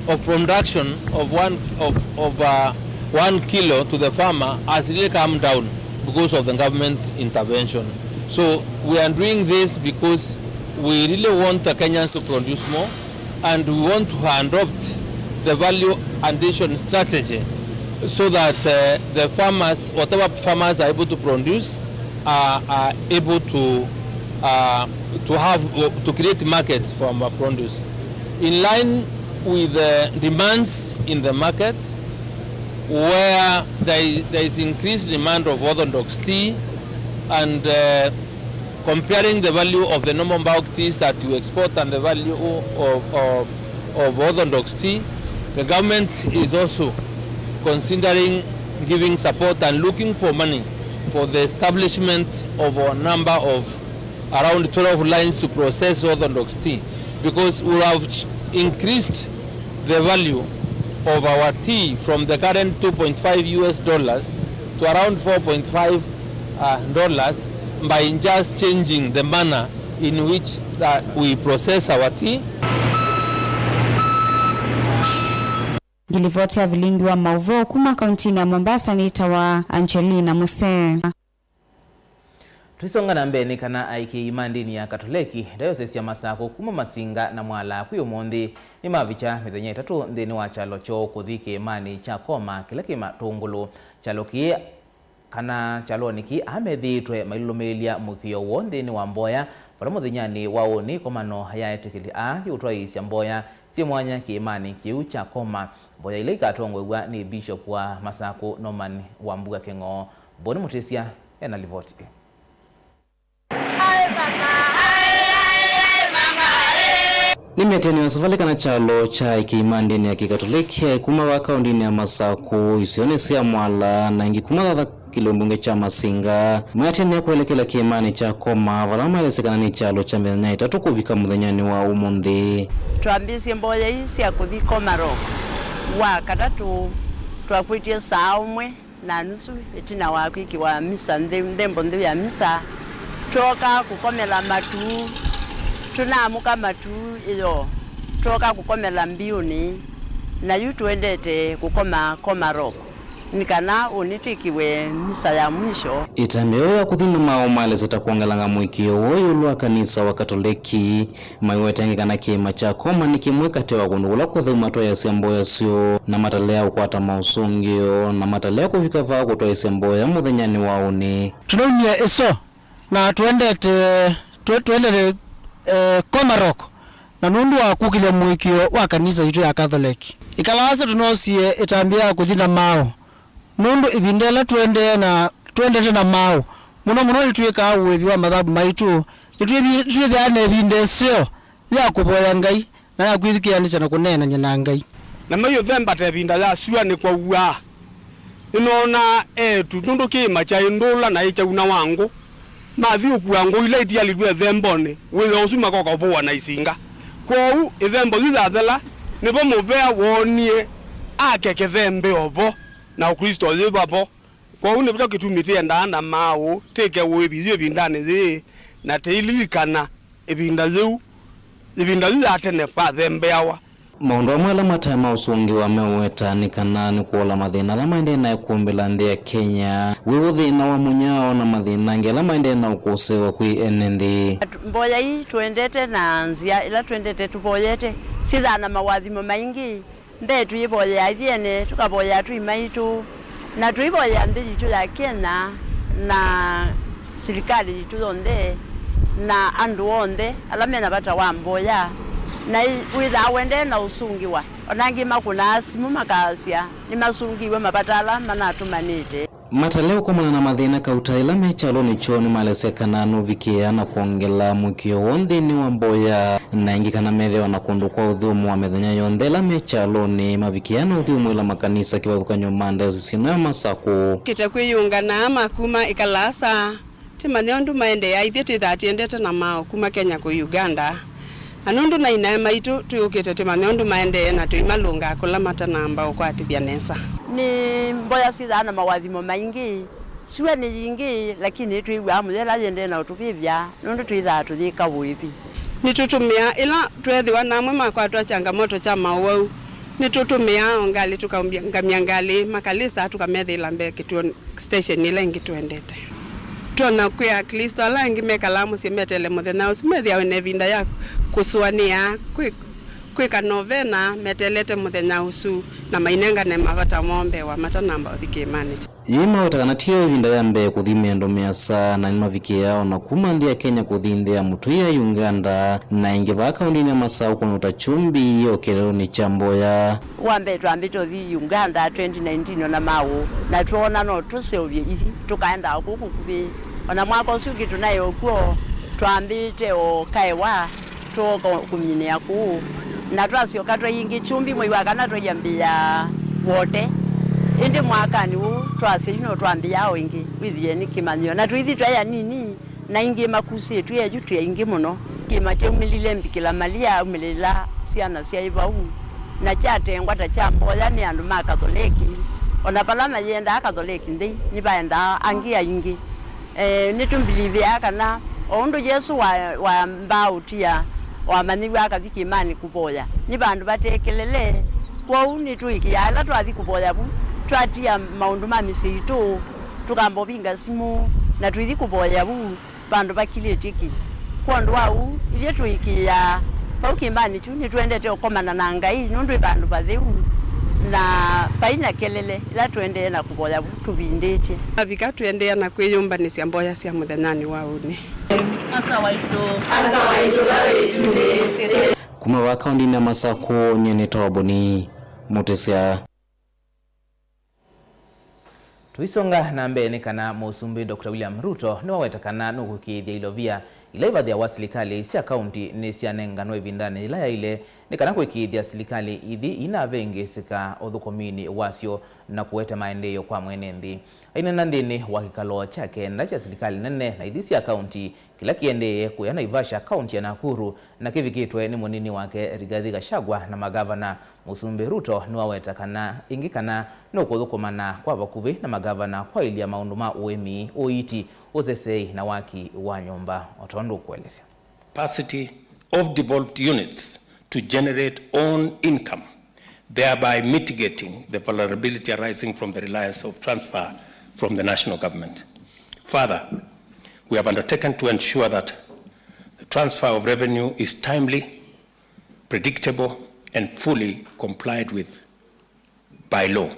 of production of one of, of uh, one kilo to the farmer has really come down because of the government intervention. So we are doing this because we really want the Kenyans to produce more, and we want to adopt the value addition strategy so that uh, the farmers, whatever farmers are able to produce, are, are able to uh, to have to create markets for our produce in line with the demands in the market, where there is, there is increased demand of orthodox tea and uh, comparing the value of the normal bulk teas that you export and the value of, of, of orthodox tea, The government is also considering giving support and looking for money for the establishment of a number of around twelve lines to process orthodox tea, because we have ch-, increased the value of our tea from the current two point five U S dollars to around four point five, uh, dollars by just changing the manner in which that we process our tea. Ngilivoti ya vilingi wa mauvoo kuma kauntinĩ ya Mombasa nĩtawa Angelina Musee. Tũisonga na mbee nĩ kana aikĩi ma ndĩni ya Katoleki, Diocese ya Masakũ kuma Masinga na Mwala kwĩ ũmũnthĩ nĩmavikya mĩthenya ĩtatũ nthĩnĩ wa kyalo kyoo kũthi kĩĩmanĩ kya Koma kĩla kĩ Matũngũlũ. Kyalo kĩĩ kana kyalonĩ kĩĩ aa methĩĩtwe mailũlũmĩĩlya mũĩkĩĩo woo nthĩnĩ wa mboya, vala mũthenyanĩ wa ũnĩ ĩkomano ya etĩkĩli aa yĩũtwaĩĩsya mboya syĩ mwanya kĩĩmanĩ kĩu kya Koma, mboya ila ikatongoew'a nĩ Bishop wa Masakũ Norman Wambua Kĩng'oo. Boni Mũtĩsya ena livoti. Nĩ mĩatĩanĩo savalĩ kana kyalo kya aikĩi ma ndĩni ya Kĩkatoleki kuma vaa kaũndĩnĩ ya Masakũ, isionĩ sya Mwala, na ĩngĩ kuma thatha kĩlio mbunge kya Masinga, mayatĩanĩa kwelekela kĩĩmanĩ kya Koma, vala maelesya kana nĩ kyalo kya mĩthenya ĩtatũ kũvika mũthenyanĩ wa ũmũnthĩ. Twambĩĩsye mboya ii sya kũthi Komarok wa katatũ, twakwĩtye saa ũmwe na nusu ĩtina wa kwĩkĩwa misa ntheu, nthembo ntheu ya misa, twooka kũkomela matu. Tũnaamũka matu ĩyoo, twooka kũkomela mbiũnĩ, na yu tũendete kũkoma Komarok nĩ kana ũnĩ twĩkĩwe misa ya mwisho. Ĩtambya yoo ya kũthi na maaũ maelesya ta kwongelanga mũĩkĩĩo woo ĩũlũ wa kanisa wa Katoleki. Maiwetangĩ kana kĩĩma kya Koma nĩ kĩmwe katĩ wa kũndũ kũla kũtheu matwaĩasya mboya syoo, na matalea kũkwata maũsũngĩo, na matalea kũvika vaa kũtwaĩsya mboya mũthenyanĩ wa ũnĩ. Tũnaunie ĩso na tũendete, tũ-, tũendete, eh, Komarok, na nũndũ wa kũkĩlya mũĩkĩĩo wa kanisa yitũ ya Catholic. Ĩkalaasa tũnoosie ĩtambya ya kũthi na maaũ. Nũndũ ĩvinda yĩla tũendee na, tũendete na maaũ, mũno mũno nĩtwĩkaa ũĩvi wa mathavu maitũ, nĩtwĩvi-, nĩtwĩthĩaa na ĩvinda ĩseo ya kũvoya Ngai na ya kwĩthukĩanĩsya na kũneenany'a na Ngai. Na maiũthemba ta ĩvinda ya syũa nĩkwaũaa. Nĩnoonaa eĩtu nũndũ kĩĩma kyaĩ ndũla na ĩkyauna wangũ. Mathi ũkua ngũ ila itialilw'e ĩthembonĩ, wĩoo ũsu makoka ũvũwa na isinga. Kwoou ĩthembo yu yathela, nĩvo mũvea woonie ake kĩthembeo vo, na Ũklĩsto yĩ vavo. Kwoou nĩvo kĩtumi tĩendaa na maaũ, tĩke ũĩvi yu ĩvindanĩ yĩĩ, na tĩililikana ĩvinda yĩu, ĩvinda yu ya tene vathembeawa. Maũndũ amwe ala mataĩ ma ũsũngĩwa meũweta nĩ kana nĩ kũola mathĩna ala maendee na ĩkũmbĩ la nthĩ ya Kenya, wĩw'o thĩna wa mũnyao na mathĩna angĩ ala maendee na ũkũsĩĩwa kwĩ ene nthĩ. Mboya ii tũendete na nzĩa ĩla tũendete tũvoyete syĩthaa na mawathimo maingĩ. Mbee tũyĩvoyea ithyĩ ene, tũkavoyea atũi maitũ, na tũivoyea nthĩ yitũ ya Kenya, na silikalĩ yitũ yonthe, na andũ onthe ala mena vata wa mboya, na ĩ-, wĩthaa ũendee na ũsũngĩwa. Ona angĩ makũnaa simũ makaasya nĩmasũngĩiwe mavata ala manatũmanĩte. Matalea ũkomana na mathĩna kauta ĩla me kyalonĩ kyoo nĩmalesya kana nũvikĩĩa na kwongela mũĩkĩĩo woo nthĩnĩ wa mboya, na ĩngĩ kana methĩawa na kũndũ kwa ũthũmũa mĩthenya yonthe ĩla me kyalonĩ, mavikĩĩa na ũthyũmũĩla makanisa kĩvathũkany'o ma ndayosisi ĩno ya Masakũ. Kĩte kwĩyũnganaa ma kuma ĩkalaasa. Tĩmanye ũndũ maendeea, ithyĩ twĩthaa tĩendete na maaũ kuma Kenya kũi Uganda. Na nũndũ naĩ naĩ maitũ, twĩũkĩte tĩmanye ũndũ maendee na tũimalũnga kũla matanamba ũkwatĩthya nesa. Nĩ mboya syĩthaa na mawathimo maingĩ, syũa nĩ yingĩ, lakini nĩtwĩw'aa mũyo ĩla yĩendee na ũtũvĩvya, nũndũ twĩthaa tũyĩka ũĩvi. Nĩtũtũmĩaa ĩla tweethĩwa na amwe makwatwa changamoto kya maũwau, nĩtũtũmĩaa o ngalĩ tũkaũngamya ngalĩ, makalĩsa tũkamethĩĩla mbee kĩtuonĩ. Station ĩla ĩngĩ tũendete. Twonya kwĩ Aklĩsto ala angĩ mekalaa mũsyĩ meteele mũthenya ũsu, methĩawa na ĩvinda ya kũsũanĩa, kwĩ-, kwĩka novena meteelete mũthenya ũsu, na mainengane mavata moo mbee wa matanamba ũthi kĩĩmanĩ. Yĩĩ maweta kana tiyo ĩvinda ya mbee kũthi mĩendo mĩasa, na nĩmavikĩaa o na kuma nthĩ ya Kenya kũthi nthĩ ya mũtũi ya Uganda, na ĩngĩ vaa kaũndĩnĩ ya Masaũ kũnũta kyũmbi o kĩeleelonĩ kya mboya. Wa mbee twambĩte ũthi Uganda twenty nineteen ona maaũ, na twoona no tũseũvye ithi, tũkaendaa kũu kũkuvĩ. Ona mwaka ũsu ũngĩ tũnaĩ o kw'o, twambĩte o kaewa, twooka kũminĩa kũu. Na twasyoka twaĩ ĩngĩ kyumbi mwei wa kana twaiambĩĩa Wote. Ĩndĩ mwakanĩ ũũ twasya yu no twambĩĩa o ĩngĩ, wĩthĩe nĩ kĩmanyĩo. Na tũithi twaĩ anini, na aingĩ makusĩtw'e eyu twĩ aingĩ mũno. Kĩĩma kyaumĩlile Mbikĩla Malia aumĩlĩla syana syaĩ vau, na kyatengwa ta kya mboya nĩ andũ ma Katholeki. O na vala mayendaa Katholeki nthei, nĩvaendaa angĩ aingĩ. Eh, nĩtũmbilivĩaa kana o ũndũ Yesũ wa, wambaa ũtia, wamanyĩw'a akathi kĩĩmanĩ kũvoya, nĩ vandũ vate kelele. Kwoou nĩtũĩkĩĩaa ĩla twathi kũvoya vu, twatia maũndũ ma mĩsyĩ itũ, tũkamba ũvinga simũ, na tũithi kũvoya vu vandũ vakilĩtye ki. Kwondũ wa ũu, ithyĩ tũĩkĩĩaa vau kĩĩmanĩ kyu nĩtũendete ũkomana na Ngai, nũndũ ĩ vandũ vatheu, na vai na kelele ĩla tũendee na kũvoya vu tũvindĩtye. Twavika, tũendeea na kwĩyũmbanĩsya mboya sya mũthenyanĩ wa ũnĩ. Asa waitũ, Asa waitũ ũla wĩ ĩtunĩ. Kuma vaa kaũndĩnĩ ya Masakũ, nyie nĩ Toboni Mũtĩsya. Tũisonga na mbee nĩ kana Mũsumbĩ Doctor William Ruto nĩwaweta kana nũkũĩkĩĩthya ilovia ila ivathĩawa silikalĩ sya kaũnti nĩsyanenganwe ĩvindanĩ yĩla yaĩle, nĩ kana kũĩkĩĩthya silikalĩ ithi inavĩngĩĩsĩka ũthũkũminĩ wasyo na kũete maendeeo kwa mwene nthĩ. Aineena nthĩnĩ wa kĩkalo kya kenda kya silikalĩ nene na ithi sya kaũnti kĩla kĩendee kũya Naivasha, kaũnti ya Nakuru, na kĩvikĩtwe nĩ mũnini wake Rigathi Gachagua na magavana, Mũsumbĩ Ruto nĩwaweta kana ĩngĩ kana nũkũthũkũmana kwa vakuvĩ na magavana kwaĩlya maũndũ ma ũĩmi, ũiiti, ũseseei na waki wa nyũmba, o tondũ ũkũelesya. Capacity of devolved units to generate own income, thereby mitigating the vulnerability arising from the reliance of transfer from the national government. Further, we have undertaken to ensure that the transfer of revenue is timely, predictable, and fully complied with by law.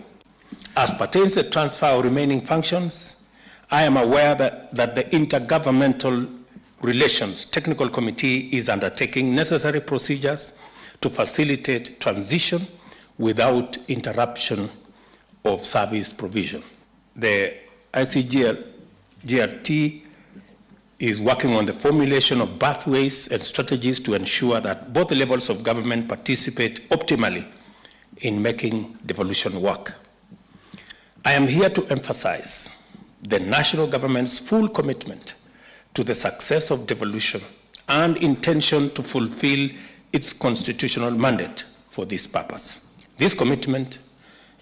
As pertains the transfer of remaining functions, I am aware that, that the Intergovernmental Relations Technical Committee is undertaking necessary procedures to facilitate transition without interruption of service provision. The I C G L, G R T is working on the formulation of pathways and strategies to ensure that both levels of government participate optimally in making devolution work. I am here to emphasize the national government's full commitment to the success of devolution and intention to fulfill its constitutional mandate for this purpose. This commitment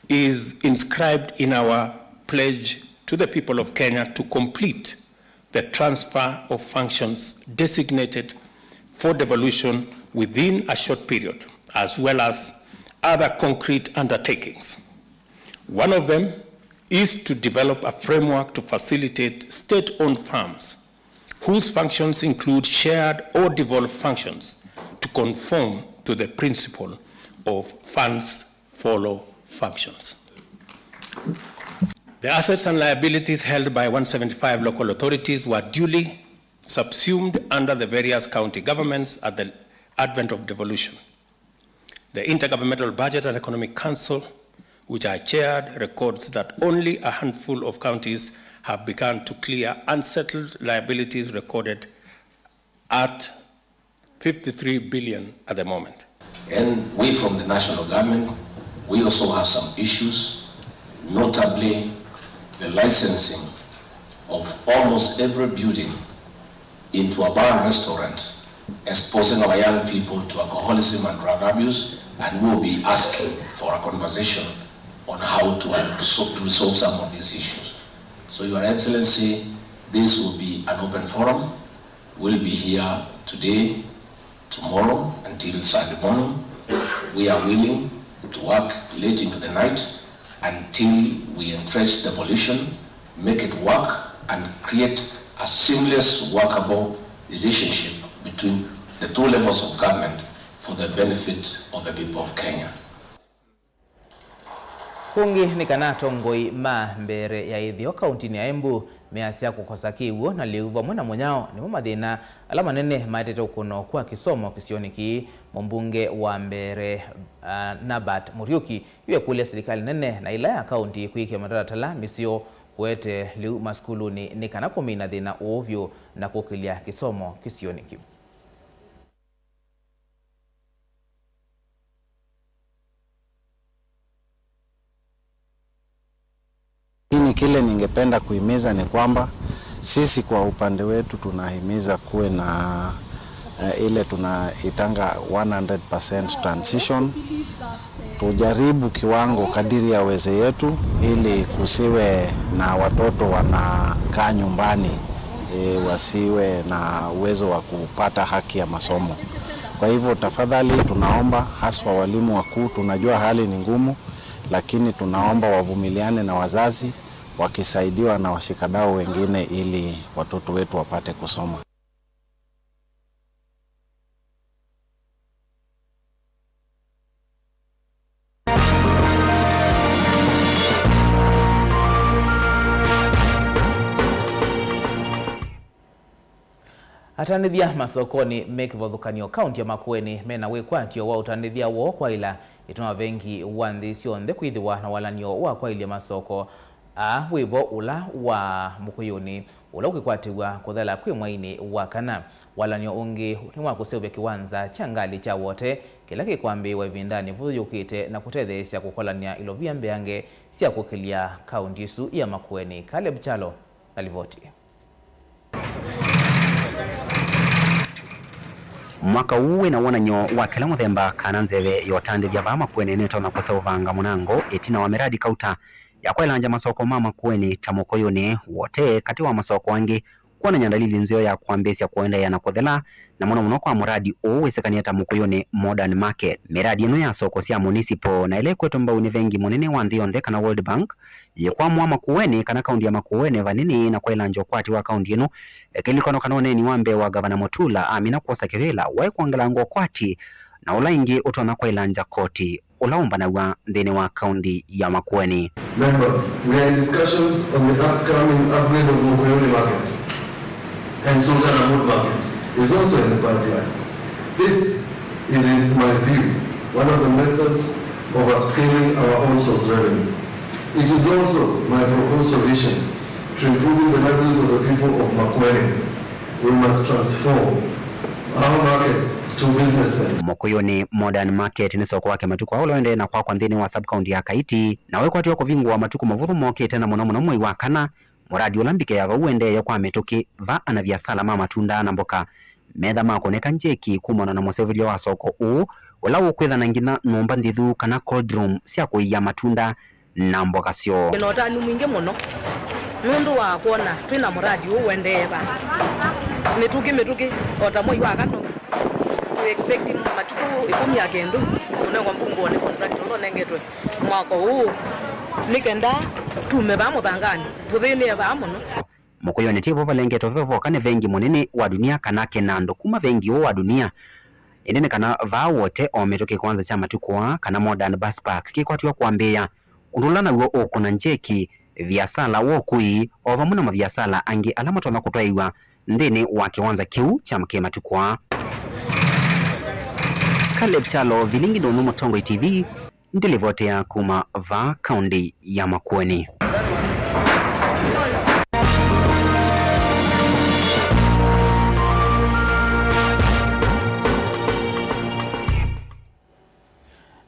is inscribed in our pledge to the people of Kenya to complete the transfer of functions designated for devolution within a short period, as well as other concrete undertakings. One of them is to develop a framework to facilitate state-owned firms whose functions include shared or devolved functions to conform to the principle of funds follow functions. The assets and liabilities held by one seventy-five local authorities were duly subsumed under the various county governments at the advent of devolution. The Intergovernmental Budget and Economic Council, which I chaired, records that only a handful of counties have begun to clear unsettled liabilities recorded at fifty-three billion at the moment. And we from the national government, we also have some issues, notably the licensing of almost every building into a bar and restaurant, exposing our young people to alcoholism and drug abuse, and we will be asking for a conversation on how to, to resolve some of these issues. So, Your Excellency, this will be an open forum. We'll be here today, tomorrow, until Sunday morning. We are willing to work late into the night until we entrench devolution, make it work, and create a seamless, workable relationship between the two levels of government for the benefit of the people of Kenya. Kũngĩ nĩ kana atongoi ma mbee ya ĩtheo kaũntinĩ ya Embu measya kũkosa kĩw'ũ na lĩu vamwe na mũnyao nĩmo mathĩna ala manene maetete ũkũno kwa kĩsomo kĩsionĩ kĩĩ. Mũmbunge wa mbee, ah, Norbert Muriuki yu ekũlya silikalĩ nene na ĩla ya kaũnti kwĩkĩa matalatala mĩseo kũete lĩu masukulunĩ nĩ kana kũmina thĩna ũũ vyũ na kũkĩlya kĩsomo kĩsionĩ kĩu. Ningependa kuhimiza ni kwamba sisi kwa upande wetu tunahimiza kuwe na, eh, ile tunaitanga one hundred percent transition. Tujaribu kiwango kadiri ya uwezo yetu ili kusiwe na watoto wanakaa nyumbani, eh, wasiwe na uwezo wa kupata haki ya masomo. Kwa hivyo, tafadhali tunaomba, haswa walimu wakuu, tunajua hali ni ngumu, lakini tunaomba wavumiliane na wazazi, wakisaidiwa na washikadau wengine ili watoto wetu wapate kusoma. Atandĩthya masokonĩ me kĩvathũkany'o kaunti ya Makueni mena wĩkwatyo wa ũtandĩthya woo kwaĩla ĩtuma vengi wa nthĩ syonthe kwĩthĩwa na walany'o wa kwaĩlya masoko aa wĩvo ũla wa Mũkũyũnĩ, ũla ũkwĩkwatĩw'a kũthela kwĩ mweinĩ wa kana. Walany'o ũngĩ nĩ wa kũseũvya kĩwanza kya ngalĩ kya Wote kĩla kĩkwambĩĩwa ĩvindanĩ vũthũ yũkĩte na kũtetheesya kũkolany'a ilovia mbeange sya kũkĩlya kaunti ĩsu ya Makueni. Caleb Kyalo na livoti. Mwaka ũũ wĩna wonany'o wa kĩla mũthemba kana nzeve ya ũtandĩthya vaa Makueni nĩtonya kũseũvanga mũnango ĩtina wa mĩradi kauta ya kwaĩlangya masoko ma Makueni ta Mũkũyũnĩ, Wote, katĩ wa masoko angĩ, kwonany'a ndalili nzeo ya kwambĩĩsya kũendeea na kũthela, na mũno mũno kwa mũradi ũũ wĩsĩkanĩe ta Mũkũyũnĩ Modern Market. Mĩradi ĩno ya soko sya municipal na ĩla ĩkwetwe mbau nĩ vengi mũnene wa nthĩ yonthe kana World Bank, yĩkwamũa Makueni kana kaunti ya Makueni vanini na kwaĩlangya ũkwati wa kaunti ĩno. Ĩkĩlilikana kana ũneeni wa mbee wa Gavana Mutula amina kwosa kĩvĩla waĩ kwongelanga ũkwati na ũla ĩngĩ ũtonya kwaĩlangya koti ũla ũmbanaw'a nthĩnĩ wa kaunti ya Makueni. Members, we are in discussions on the upcoming upgrade of Mokuyuni Market, and Sultan Ahmud Market is also in the pipeline. This is, in my view, one of the methods of upscaling our own source revenue. It is also my proposed solution to improving the livelihoods of the people of Makueni. We must transform our markets to business centers. Mokuyuni Modern Market nĩ soko wa kĩmatukũ ũla ũendee na kwakwa nthĩnĩ wa sub-county ya Kaiti, na wĩkwatĩwa kũvingũwa matukũ mavũthũ mokĩte, na mũno mũno mwei wa kana. Mũradi ũla mbike ya vau ũendee kwa mĩtũkĩ, va anaviasala ma matunda na mboka metha makũnĩka njeki kumana na mũseũvĩlyo wa soko ũũ, ũla ũkwĩthana nginya nyũmba nthithu kana cold room sya kũia matunda na mboka syoo. Twĩna ũtanu mwingĩ mũno nũndũ wa kwona twĩna mũradi ũũ ũendee vaa. Mĩtũkĩ, mĩtũkĩ, o ta mwei wa kana, tũ expect matukũ ĩkũmi ya kĩndũ kũnengwa mbungũonĩ contract ũla ũnengetwe mwaka ũũ, nĩ kenda tume vaa mũthanganĩ, tũthĩnĩe vaa mũno. Mũkũyũnĩ ti vo valengetwe veva voka nĩ vengi mũnene wa dunia kana kĩnandũ kuma vengi ũũ wa dunia. Ĩndĩ nĩ kana vaa Wote o mĩtũkĩ kwanza kya matukũ aa kana Modern Bus Park kĩkwatĩwa kwambĩĩa, ũndũ ũla naw'o ũkũna njeki, viasala wa ũkui, o vamwe na maviasala angĩ ala matonya kũtwaĩwa nthĩnĩ wa kĩwanza kĩu kya kĩmatukũ aa. Caleb Kyalo, Vilingi Ndũnũ, Mũtongoi T V, ndilivotea kuma vaa kaunti ya Makueni.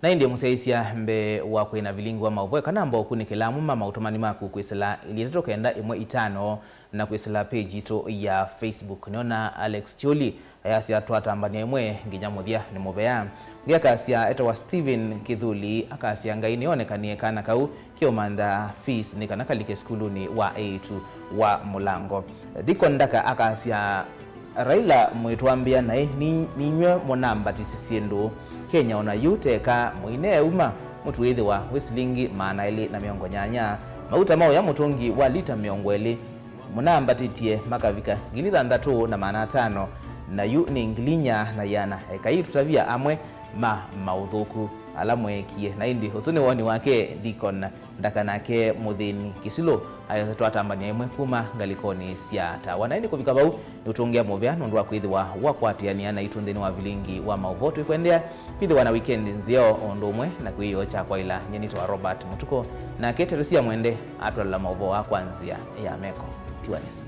Na ĩndĩ mũsyaĩĩsya, mbee wa kwĩna vilingi wa maũvoo, eka namba ũkunĩkĩla amwe ma maũtũmani maku kwĩsĩla ilĩ itatũ kenda ĩmwe itano na kwĩsĩla page yitũ ya Facebook. Nĩona Alex Kyoli ayasya, "Twatambany'a ĩmwe nginya mũthya, nĩ mũvea." Ũngĩ akasya, etawa Steven Kĩthuli, akasya, "Ngai nĩonekanie kana kau kĩũmantha fees nĩ kana kalike sukulunĩ wa eĩtu wa Mũlango." Deacon Ndaka akasya, "Raila mũitwambĩa naĩ, ni-, ninyw'e mũnambatisisye ndũũ. Kenya ona yu teka mũineeuma, mũtu wĩthĩwa wĩ silingi maana elĩ na mĩongo nyanya. Mauta ma ũya mũtũngi wa lita mĩongo ĩlĩ mũnambatĩtye makavika ngili thanthatũ na maana atano, na yu nĩ ngili inya na ĩana. Ekai tũtavya amwe ma maũthũku ala mweekie." Na ĩndĩ ũsu nĩ woni wake Deacon Ndaka. Nake mũthĩni Kĩsilũ ayasya, "Twatambany'a ĩmwe kuma ngalĩkonĩ sya tawa." Na ĩndĩ kũvika vau, nĩũtũngĩa mũvea nũndũ wa kwĩthĩwa wakwatĩanĩa naitũ nthĩnĩ wa vilingi wa maũvoo. Twĩkwendea kwĩthĩwa na wikendi nzeo, o ũndũ ũmwe na kwĩyoo kya kwaĩla. Nyie nĩtawa Robert Mũtuko, nake Teresia Mwende atwalela maũvoo aa kwa nzĩa ya meko. Tiwa nesa.